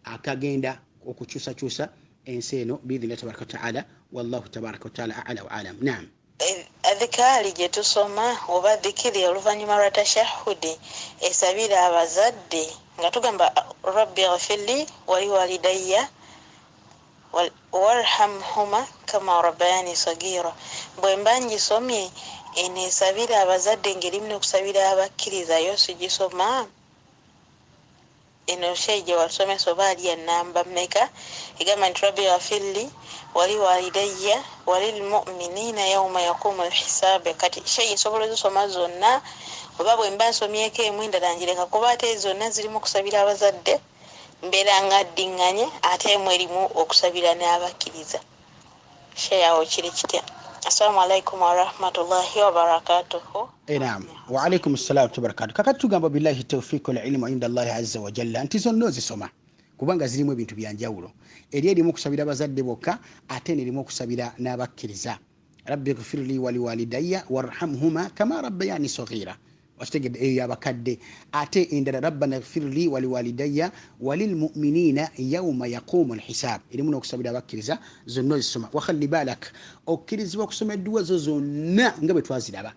akagenda okukyusakyusa ensi eno biidhinillahi tabaraka wataala. Wallahu tabaraka wataala a'la wa alam. Naam. Adhikaali gye tusoma oba dhikiri oluvannyuma lwa tashahudi esabira abazadde nga tugamba rabbi ghfirli waliwalidayya warhamhuma kama rabbayani sagira. Bwe mba ngisomye eno esabira abazadde ng'erimu n'okusabira abakkiriza, yo sigisoma eno sheyi gye wasomesa oba ali ennamba mmeka egamba nti rabbi ghfirli waliwalidayya walilmuminina yauma yaqumu lhisaabe. Kati sheyi nsobola ozisoma zonna oba bwe mba nsomyeko emu endala ngireka, kuba ate zonna zirimu okusabira abazadde, mbeera nga ddiŋŋanye, ate emu erimu okusabira n'abakkiriza. Sheyi awo kiri kitya? Assalamu alaikum warahmatullahi wabarakatuhu. Naam, wa alaikum assalam wabarakatuh. Kakati tugamba billahi tawfiq wal ilmu inda Allahi azza wa jalla nti zonna ozisoma kubanga zirimu ebintu byanjawulo. Eri erimu okusabira abazadde bokka, ate nerimu okusabira n'abakkiriza. Rabbi ghfirli waliwalidayya warhamhuma kama rabbayani saghira. Wakitegedde? Eyo yabakadde. Ate endala rabbana ghfirli waliwalidayya walilmuminina yauma yaqumu lhisab, erimu n'okusabira abakkiriza. Zonna ozisoma. Wakhalli balak, okkirizibwa okusoma edduwa zo zonna nga bwe twaziraba.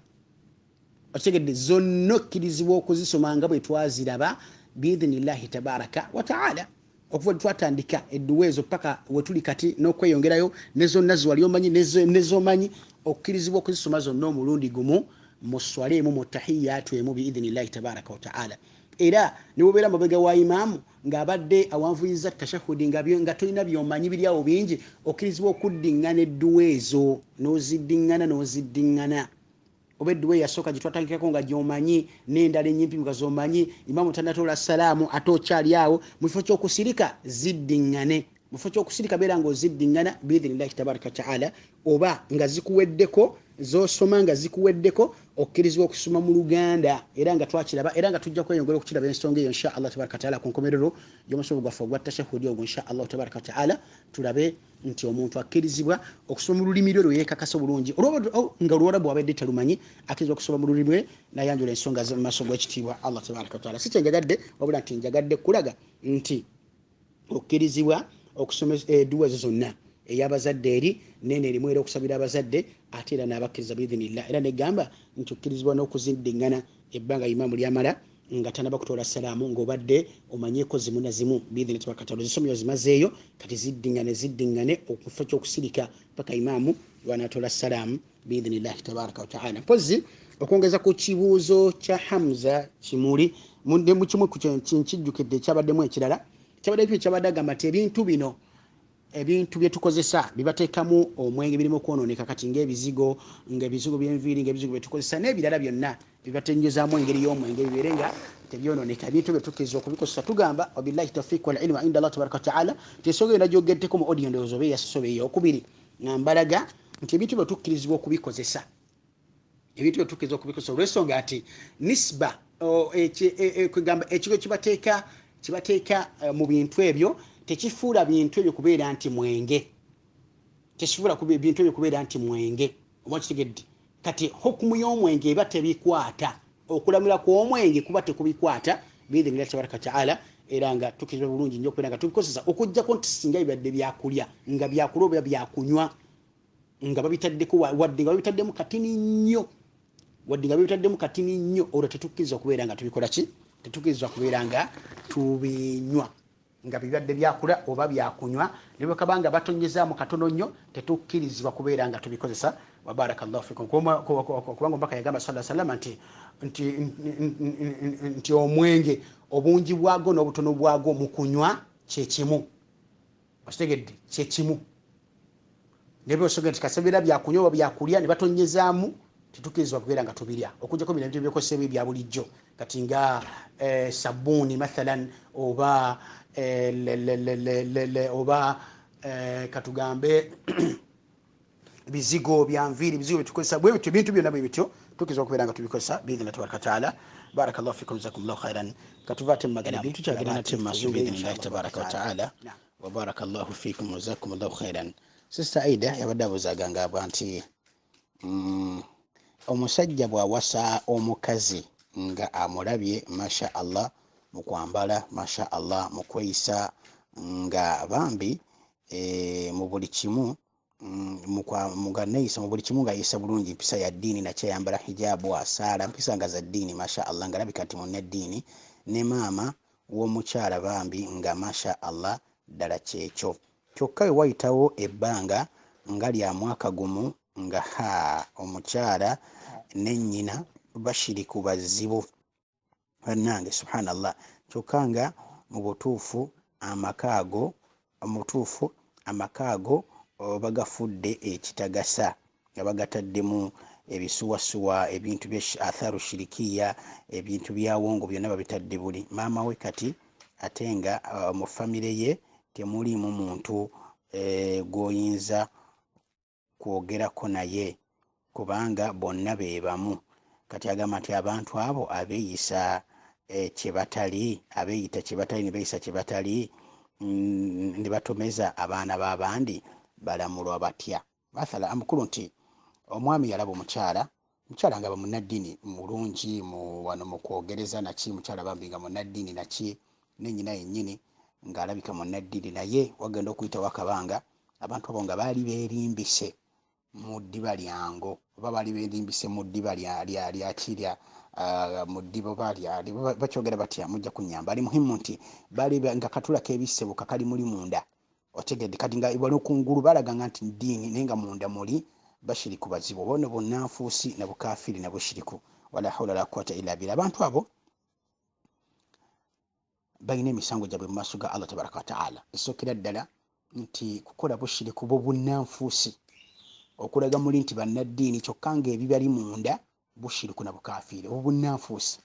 Okitegedde? Zonna okkirizibwa okuzisoma nga bwe twaziraba biidhinillahi tabaraka wataala. Okuva twatandika edduwa ezo paka wetuli kati n'okweyongerayo, ne zonna ziwali omanyi nezomanyi, okkirizibwa okuzisoma zonna omulundi gumu mu swala emu mu tahiyyatu emu biidhinillahi tabaraka wataala. Era ne bw'obeera mabega wa imaamu ng'abadde awanvuyiza tashahudi nga tolina by'omanyi biri awo bingi, okkirizibwa okuddiŋŋana edduwa ezo n'oziddiŋŋana n'oziddiŋŋana. Oba edduwa eyasooka gye twatandikako nga gy'omanyi n'endala ennyimpi nga z'omanyi, imaamu tannatoola salaamu ate okyali awo, mu kifo ky'okusirika ziddiŋŋane. Mu kifo ky'okusirika beera ng'oziddiŋŋana biidhinillahi tabaraka wataala. Oba nga zikuweddeko, z'osoma nga zikuweddeko, okkirizibwa okusoma mu Luganda, era nga twakiraba, era nga tujja kweyongera okukiraba ensonga eyo insha Allah tabaraka wataala ku nkomerero y'omusomo gwaffe ogwa tashahudi ogwo insha Allah tabaraka wataala, tulabe nti omuntu akkirizibwa okusoma mu lulimi lwe lwe yeekakasa obulungi, nga Oluwarabu abadde talumanyi, akkirizibwa okusoma mu lulimi lwe n'ayanjula ensonga ze mu maaso g'ekitiibwa Allah tabaraka wataala. Si kye njagadde, wabula nti njagadde kulaga nti okkirizibwa okusoma edduwa ezo zonna, ey'abazadde eri nene erimu era okusabira abazadde, ate era n'abakkiriza biidhinillah. Era negamba nti okkirizibwa n'okuziddiŋŋana ebbanga imaamu lyamala nga tannaba kutoola salaamu, ng'obadde omanyeeko zimu na zimu biidhinillahi tabaraka wataala, ozisomye ozimazeeyo, kati ziddiŋŋane ziddiŋŋane okufa ky'okusirika paka imaamu lw'anaatoola salaamu biidhinillahi tabaraka wataala. Mpozzi Okwongeza ku kibuuzo kya Hamza Kimuli, mu kimu ku nkijjukidde ekyabaddemu ekirala kyabadde kyabadde agamba nti ebintu bino, ebintu bye tukozesa bibateekamu omwenge, birimu okwonooneka. Kati ng'ebizigo, ng'ebizigo by'enviiri, ng'ebizigo bye tukozesa n'ebirala byonna bibatenjezaamu engeri y'omwenge bibeere nga tebyonooneka. Ebintu bye tukkiriza okubikozesa, tugamba wabillahi tawfiq wal ilmu inda Allah tabaraka wa taala. Tensonga yonna gyogeddeko mu audio, ndowooza oba eyasoose oba eyokubiri, nga mbalaga nti ebintu bye tukkirizibwa okubikozesa, ebintu bye tukkiriza okubikozesa olw'ensonga nti nisba kwegamba ekigo kibateeka mu bintu ebyo tekifuula bintu ebyo kubeera nti mwenge, tekifuula bintu ebyo kubeera nti mwenge. Oba kitegedde? Kati hukumu y'omwenge eba tebikwata, okulamula kw'omwenge kuba tekubikwata biidhinillahi tabaraka wataala. Era nga tukkirizibwa bulungi nnyo okubeera nga tubikozesa, okuggyako nti singa bibadde byakulya, nga byakulya oba byakunywa, nga babitaddeko, wadde nga babitaddemu katini nnyo, wadde nga babitaddemu katini nnyo, olwo tetukkiriza okubeera nga tubikola ki, tetukkiriza kubeera nga tubinywa nga bibadde byakula oba byakunywa. Ne bwe kaba nga batonyezaamu katono nnyo, tetukkirizibwa kubeera nga tubikozesa. Wa barakallahu fikum. Kubanga omubaka yagamba sallallahu alaihi wasallam nti omwenge obungi bwagwo n'obutono bwagwo mu kunywa kyekimu. Okitegedde? Kyekimu. Ne bw'osogera nti kasabira byakunywa oba byakulya ne batonyezaamu, tetukkirizibwa kubeera nga tubirya, okuggyako bino ebintu ebyokozesebwa ebya bulijjo, kati nga sabbuuni mathalan, oba oba katugambe bizigo bya nviiri, bizigo byetukozesa bwe bityo, ebintu byonna bwe bityo tukkirizibwa okubeera nga tubikozesa biidhinillahi tabaraka wataala. Barakallahu fikum, jazakumullahu khairan. Katuva ate mu magaribi, tukyagenda nate mu maaso biidhinillahi tabaraka wataala. Wa barakallahu fikum, jazakumullahu khairan. Sister Aida yabadde abuuzaga ng'agamba nti omusajja bw'awasa omukazi nga amulabye masha Allah mu kwambala, masha Allah mu kweyisa, nga bambi mu buli kimu, nga neeyisa mu buli kimu, nga yeeyisa bulungi, mpisa ya ddiini, nakyayambala hijabu, asaala, mpisa nga za ddiini, masha Allah, nga alabika nti munnaddiini, ne maama w'omukyala bambi nga masha Allah ddala kyekyo. Kyokka we wayitawo ebbanga nga lya mwaka gumu, nga ha omukyala ne nnyina bashiriku bazibu bannange, subhanallah. Kyokka nga mu butuufu amaka ago, mu butuufu amaka ago bagafudde ekitagasa, nga bagataddemu ebisuwasuwa, ebintu bya atharu shirikiya, ebintu bya wongo byonna babitadde buli. Maama we kati ate nga mu famire ye temuliimu muntu gw'oyinza kwogerako naye, kubanga bonna be bamu. Kati agamba nti abantu abo abeeyisa kye batali, abeeyita kye batali ne beeyisa kye batali, ne batomeza abaana b'abandi, balamulwa batya? Mathala amakulu nti omwami yalaba omukyala, mukyala nga bamunnaddiini mulungi mu wano mu kwogereza naki, mukyala bambi nga munnaddiini naki, ne nnyina yennyini ng'alabika munnaddiini, naye wagenda okuyitawo akabanga, abantu abo nga baali beerimbise mu ddiba lyango, oba baali beerimbise mu ddiba lya ki, lya mu ddiba oba lya bakyogera batya, mujja kunnyamba. Ali muhimu nti baali nga katula k'ebisse bokka kali muli munda, otegedde? Kati nga wano kungulu balaganga nti ddiini, naye nga munda muli bashiriku bazibu, oba no bunnanfuusi na bukafiiri na bushiriku. Wala hawla wala quwwata illa billah. Abantu abo balina emisango gyabwe mu maaso ga Allah tabaraka wataala. Esookera ddala nti kukola bushiriku bwo bunnanfuusi, okulaga muli nti bannaddiini, kyokka ng'ebibali munda bushiriku na bukafiiri, obwo bunnanfuusi,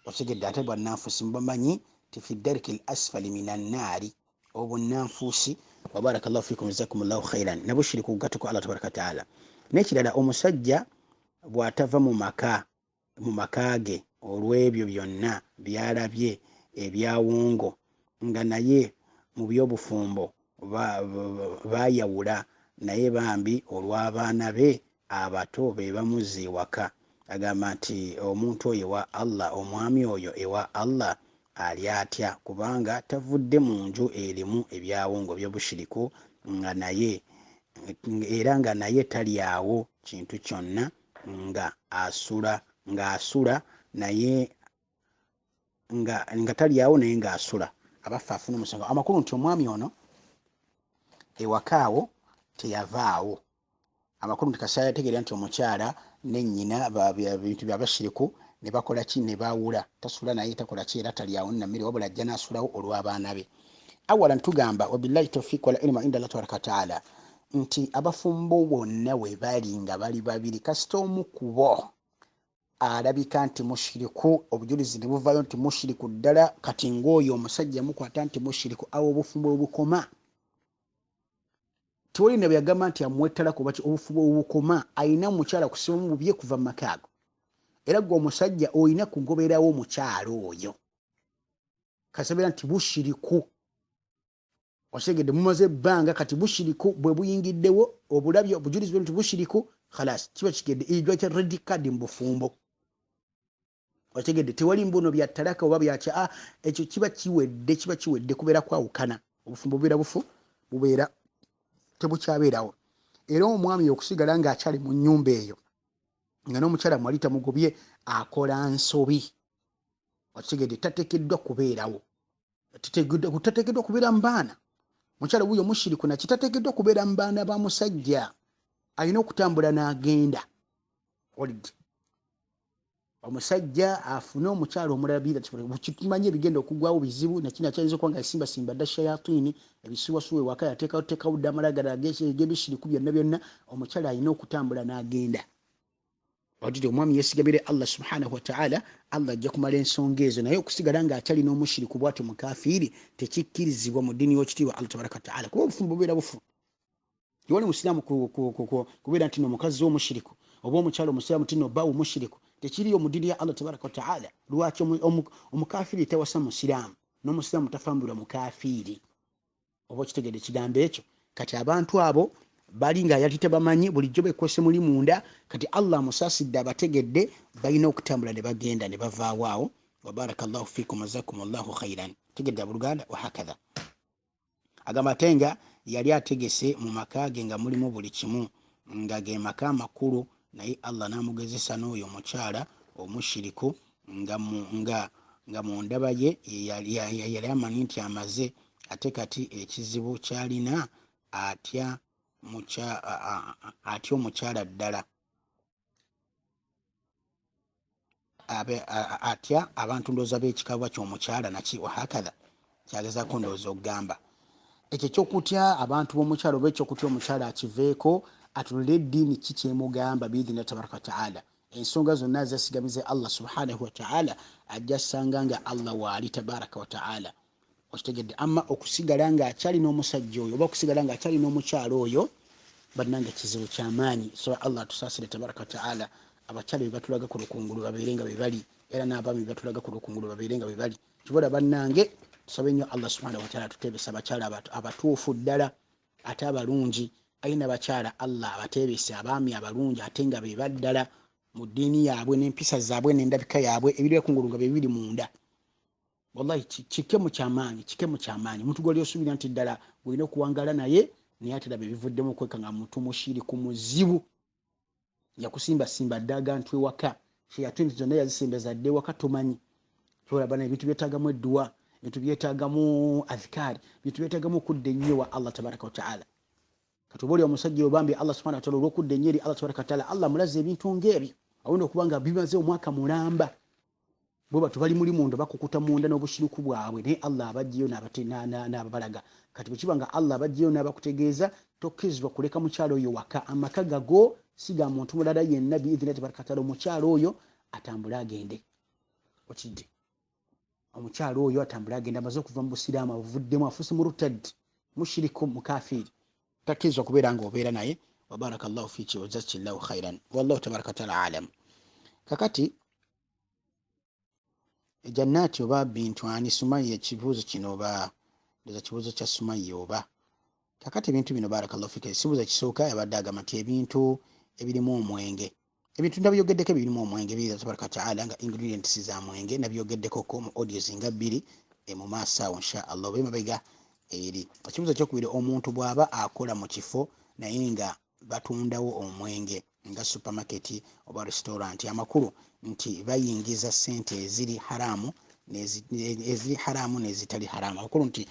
otegedde? Ate bwannanfuusi mubamanyi ti fi darki l asfali min annaari, obunnanfuusi. Wa barakallahu fikum, jazakumullahu khairan. Nabushiriku kugattako Allah tabaraka wataala. N'ekirala, omusajja bw'atava mu maka, mu maka ge, olw'ebyo byonna by'alabye ebyawongo, nga naye mu by'obufumbo baayawula, naye bambi olw'abaana be abato be bamuzza ewaka, agamba nti omuntu oyo ewa Allah, omwami oyo ewa Allah ali atya? Kubanga tavudde mu nju erimu ebyawongo by'obushiriku, nga naye era nga naye talyawo kintu kyonna, nga asula naye nga talyawo, naye ng'asula, abaffe afuna omusango? Amakulu nti omwami ono ewakaawo teyavaawo. Amakulu nti kasita yategeera nti omukyala Ne nnyina bintu byabashiriku ne bakola ki? Ne baawula, tasula naye, takola ki, era talyawo nammere, wabula ajja n'asulawo olw'abaana be. Awala ntugamba, wabillahi tawfiq wal ilmu inda Allah tabaraka wataala, nti abafumbo bonna we bali nga bali babiri, kasita omu ku bo alabika nti mushiriku, obujulizi ne buvaayo nti mushiriku ddala, kati ng'oyo omusajja mukwata nti mushiriku, awo obufumbo bwe bukoma. Tewali ne bwe yagamba nti amuwettalako baki, obufumbo bwe bukoma. Ayina omukyala kusibamu bubye kuva mu maka ago, era gwe omusajja olina kugoberawo omukyala oyo kasabira nti bushiriku. Otegedde? Mumaze ebbanga, kati bushiriku bwe buyingiddewo, obulabye obujulizi bwe nti bushiriku, khalas, kiba kigedde. Ejwa kya red card mu bufumbo. Otegedde? Tewali mbuno bya talaka oba byakya, ekyo kiba kiwedde, kiba kiwedde, kubeera kwawukana. Obufumbo bubeera bufu, bubeera tebukyabeerawo. Era omwami okusigala ng'akyali mu nnyumba eyo nga n'omukyala mwali tamugobye, akola nsobi. Okitegedde? Tateekeddwa kubeerawo, tateekeddwa kubeera mu baana. Mukyala wuyo mushiriku naki, tateekeddwa kubeera mu baana ba musajja, alina okutambula n'agenda. Olidde omusajja afune omukyala omulala. Kitumanyi ebigenda okugwawo bizibu, nakino akyayinza okuba nga yasimbasimba dda shayatini ebisuwasuwa ewaka, yateekawo dda amalagala g'ebishiriku byonna byonna. Omukyala alina okutambula n'agenda. Otiti omwami yesigamire Allah subhanahu wataala, Allah ajja kumala ensonga ezo. Naye okusigala ng'akyalina omushiriku bwatyo mukafiiri tekikkirizibwa mu ddiini y'okitiibwa Allah tabaraka wataala, kuba obufumbo bubeera bufu. Tewali musiraamu kubeera nti nomukazi w'omushiriku oba omukyala omusiraamu ti nobawo omushiriku, tekiriyo mu ddiini ya Allah tabaraka wataala. Lwaki omukafiiri tawasa musiraamu, n'omusiraamu tafambirwa mukafiiri? Oba okitegedde ekigambo ekyo? Kati abantu abo bali nga yali tebamanyi, bulijjo bekwese muli munda. Kati Allah amusaasidde, abategedde, balina okutambula ne bagenda ne bavaawo awo. Wabaraka llahu fikum, azakum llahu khairan. Tegedde abooluganda? Wahakatha agamba ate nga yali ategese mu maka ge nga mulimu buli kimu, nga ge maka amakulu, naye Allah n'amugezesa n'oyo omukyala omushiriku, nga mu ndaba ye yali amanyi nti amaze. Ate kati ekizibu kyalina, atya atya omukyala ddala, atya abantu ndowooza b'ekikabwa ky'omukyala naki wahakatha. Kyagezaako ndowooza okugamba ekyo ekyokutya abantu b'omukyala oba ekyokutya omukyala, akiveeko, atunule eddiini ki kyemugamba biidhina tabaraka wataala. Ensonga zonna zesigamize Allah subhanahu wataala, ajja sanga nga Allah waali tabaraka wataala. Okitegedde? Amma okusigala ng'akyali n'omusajja oyo oba okusigala ng'akyali n'omukyala oyo, bannange, kizibu kyamaanyi. So Allah atusaasire tabaraka wataala. Abakyala be batulaga ku lukungulu babeere nga bebali, era n'abaami be batulaga ku lukungulu babeere nga bebali. Kibola bannange, tusabe nnyo Allah subhanahu wataala tuteebesa abakyala abatuufu ddala ate abalungi. Ayina bakyala Allah abateebese abaami abalungi ate nga be baddala mu ddiini yaabwe n'empisa zaabwe n'endabika yaabwe, ebiri ekungulu nga bye biri munda. Wallahi kikemu kyamaanyi, kikemu kyamaanyi. Omuntu gwali osuubira nti ddala gwolina okuwangaala naye, naye ate laba ebivuddemu okweka nga muntu mushiriku muzibu, yakusimbasimba dda agantu ewaka, shayatini zonna yazisimbeza dda ewaka, tomanyi. Kyolaba ebintu byetaagamu edduwa, ebintu byetaagamu adhikaari, ebintu byetaagamu okudda ennyo wa Allah tabaraka wataala. Kati oba oli omusajja obambi Allah subhana wataala, olwokudda ennyo eri Allah tabaraka wataala, Allah mulaze ebintu ng'ebyo awona okuba nga bimaze omwaka mulamba bwe batu bali muli munda, bakukuta munda n'obushiriku bwabwe, naye Allah abajjayo n'ababalaga. Kati bwe kiba nga Allah abajjayo n'abakutegeeza, tokkirizibwa kuleka mukyalo oyo waka. Amaka gago si ga muntu mulala yenna biidhina tabaraka wataala. Omukyalo oyo atambule agende. Okidde? Omukyalo oyo atambule agende. Amaze okuva mu busiraamu, abuvuddemu, afuuse murutad, mushiriku, mukafiiri, takkirizibwa kubeera nga obeera naye. Wabaraka llahu fiki wajazakillahu khairan, wallahu tabaraka wataala alam. Kakati Jannati oba Bintu ani Sumaya, ekibuuzo kino oba ndoza kibuuzo kya Sumaya oba. Kakati ebintu bino, barakallahu fika, ekibuuzo ekisooka yabadde agamba nti ebintu ebirimu omwenge, ebintu nabyogeddeko ebirimu omwenge biiza tabaraka wataala nga ingredients za mwenge, nabyogeddekoko mu audios nga bbiri mu maaso awo insha Allah oba emabega eri. Ekibuuzo ekyokubiri, omuntu bw'aba akola mu kifo naye nga batundawo omwenge nga supermarket oba restaurant, amakulu nti bayingiza sente eziri haramu eziri haramu n'ezitali haramu, amakulu nti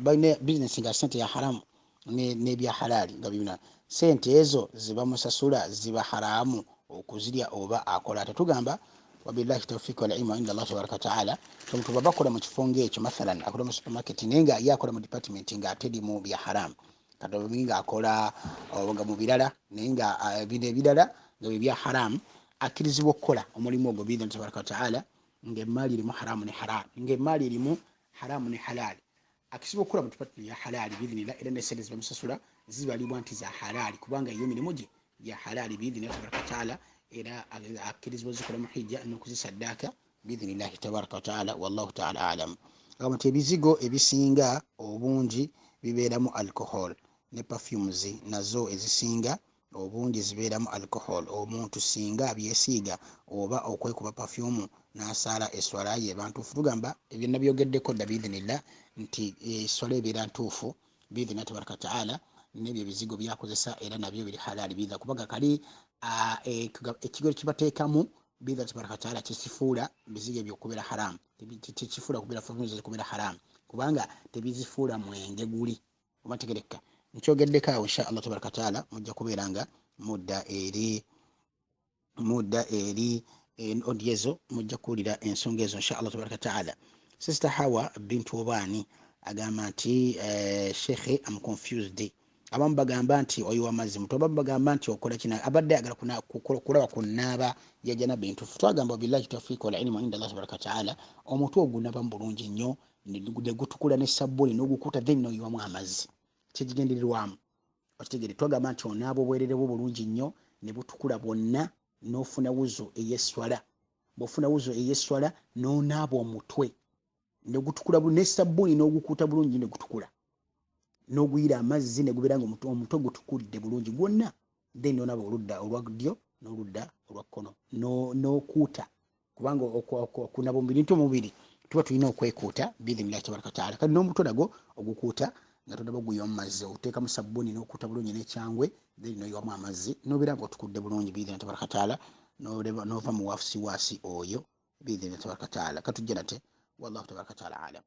balina bizinesi nga sente ya haramu. N'ebya halaali nga bibina, sente ezo zibamusasula ziba haramu okuzirya oba akola ate? Tugamba, wabillahi tawfiq wal ilmu inda Allah tabaraka wa taala, omuntu bw'aba akola mu kifo ng'ekyo, mathalan akola mu supermarket, naye nga ye akola mu department nga terimu bya haramu, kati nga akola nga mu birala, naye nga bino ebirala nga bye bya haramu, akkirizibwa okukola omulimu ogwo biidhni tabaraka wa taala, ng'emaali erimu haramu ne halal, ng'emaali erimu haramu ne halali. Akkirizibwa okukola mu department ya halali biidhnillah, era ne sente zibamusasula zibalibwa nti za halali, kubanga yo emirimu gye gya halali biidhnillah tabaraka wa taala, era akkirizibwa zikola mu hijja n'okuzisaddaaka biidhnillahi tabaraka wa taala. Wallahu taala alam. Agamba nti ebizigo ebisinga obungi bibeeramu alcohol, ne perfumes nazo ezisinga obungi zibeeramu alcohol. Omuntu singa abyesiiga oba okwekuba perfume n'asaala, eswala ye eba ntuufu? Tugamba ebyo nabyogeddeko dda biidhinillah, nti eswala ebeera ntuufu biidhinillah tabaraka wa taala, n'ebyo ebizigo byakozesa era nabyo biri halali biidha, kubanga kali ekigero kibateekamu biidha tabaraka wa taala kikifuula bizigo ebyo okubeera haramu, tekifuula kubeera perfumes kubeera haramu, kubanga tebizifuula mwenge guli oba ntegereka. Nkyogeddeko awo, insha Allah tabaraka wataala mujja kubeera nga mudda eri audio ezo, mujja kuwulira ensonga ezo insha Allah tabaraka wataala. Sister Hawa Bintu Obaani agamba nti, "Shekhe, am confused. Abamu bagamba nti oyiwa amazzi muto, abamu bagamba nti okola kina." Abadde ayagala kulaba ku naaba ya janaba entuufu. Twagamba, billahi tawfiq wal ilmu inda Allah tabaraka wataala, omutwe ogunabamu bulungi nnyo ne gutukula ne sabbuuni n'ogukuta, then n'oyiwamu amazzi. Kyekigendererwamu okitegere. Twagamba nti onaaba obwerere bwo bulungi nnyo ne butukula bwonna, n'ofuna wuzu ey'esswala. Bw'ofuna wuzu ey'esswala, n'onaaba omutwe ne gutukula ne sabbuuni n'ogukuuta bulungi ne gutukula, n'oguyira amazzi ne gubeera nga omutwe gutukudde bulungi gwonna, then n'onaaba oludda olwa ddyo n'oludda olwa kkono n'okuuta, kubanga okunaba omubiri nti omubiri tuba tulina okwekuuta biidhinillahi tabaraka wataala. Kati n'omutwe nagwo ogukuuta nga tonaba guyiwamu mazzi, oteekamu sabbuuni n'okuuta bulungi n'ekyangwe, then n'oyiwamu amazzi n'obeera nga otukudde bulungi biidhinillahi tabaraka wataala, n'ova mu wafusiwaasi oyo biidhinillahi tabaraka wataala. Katujja nate, wallahu tabaraka wataala alam.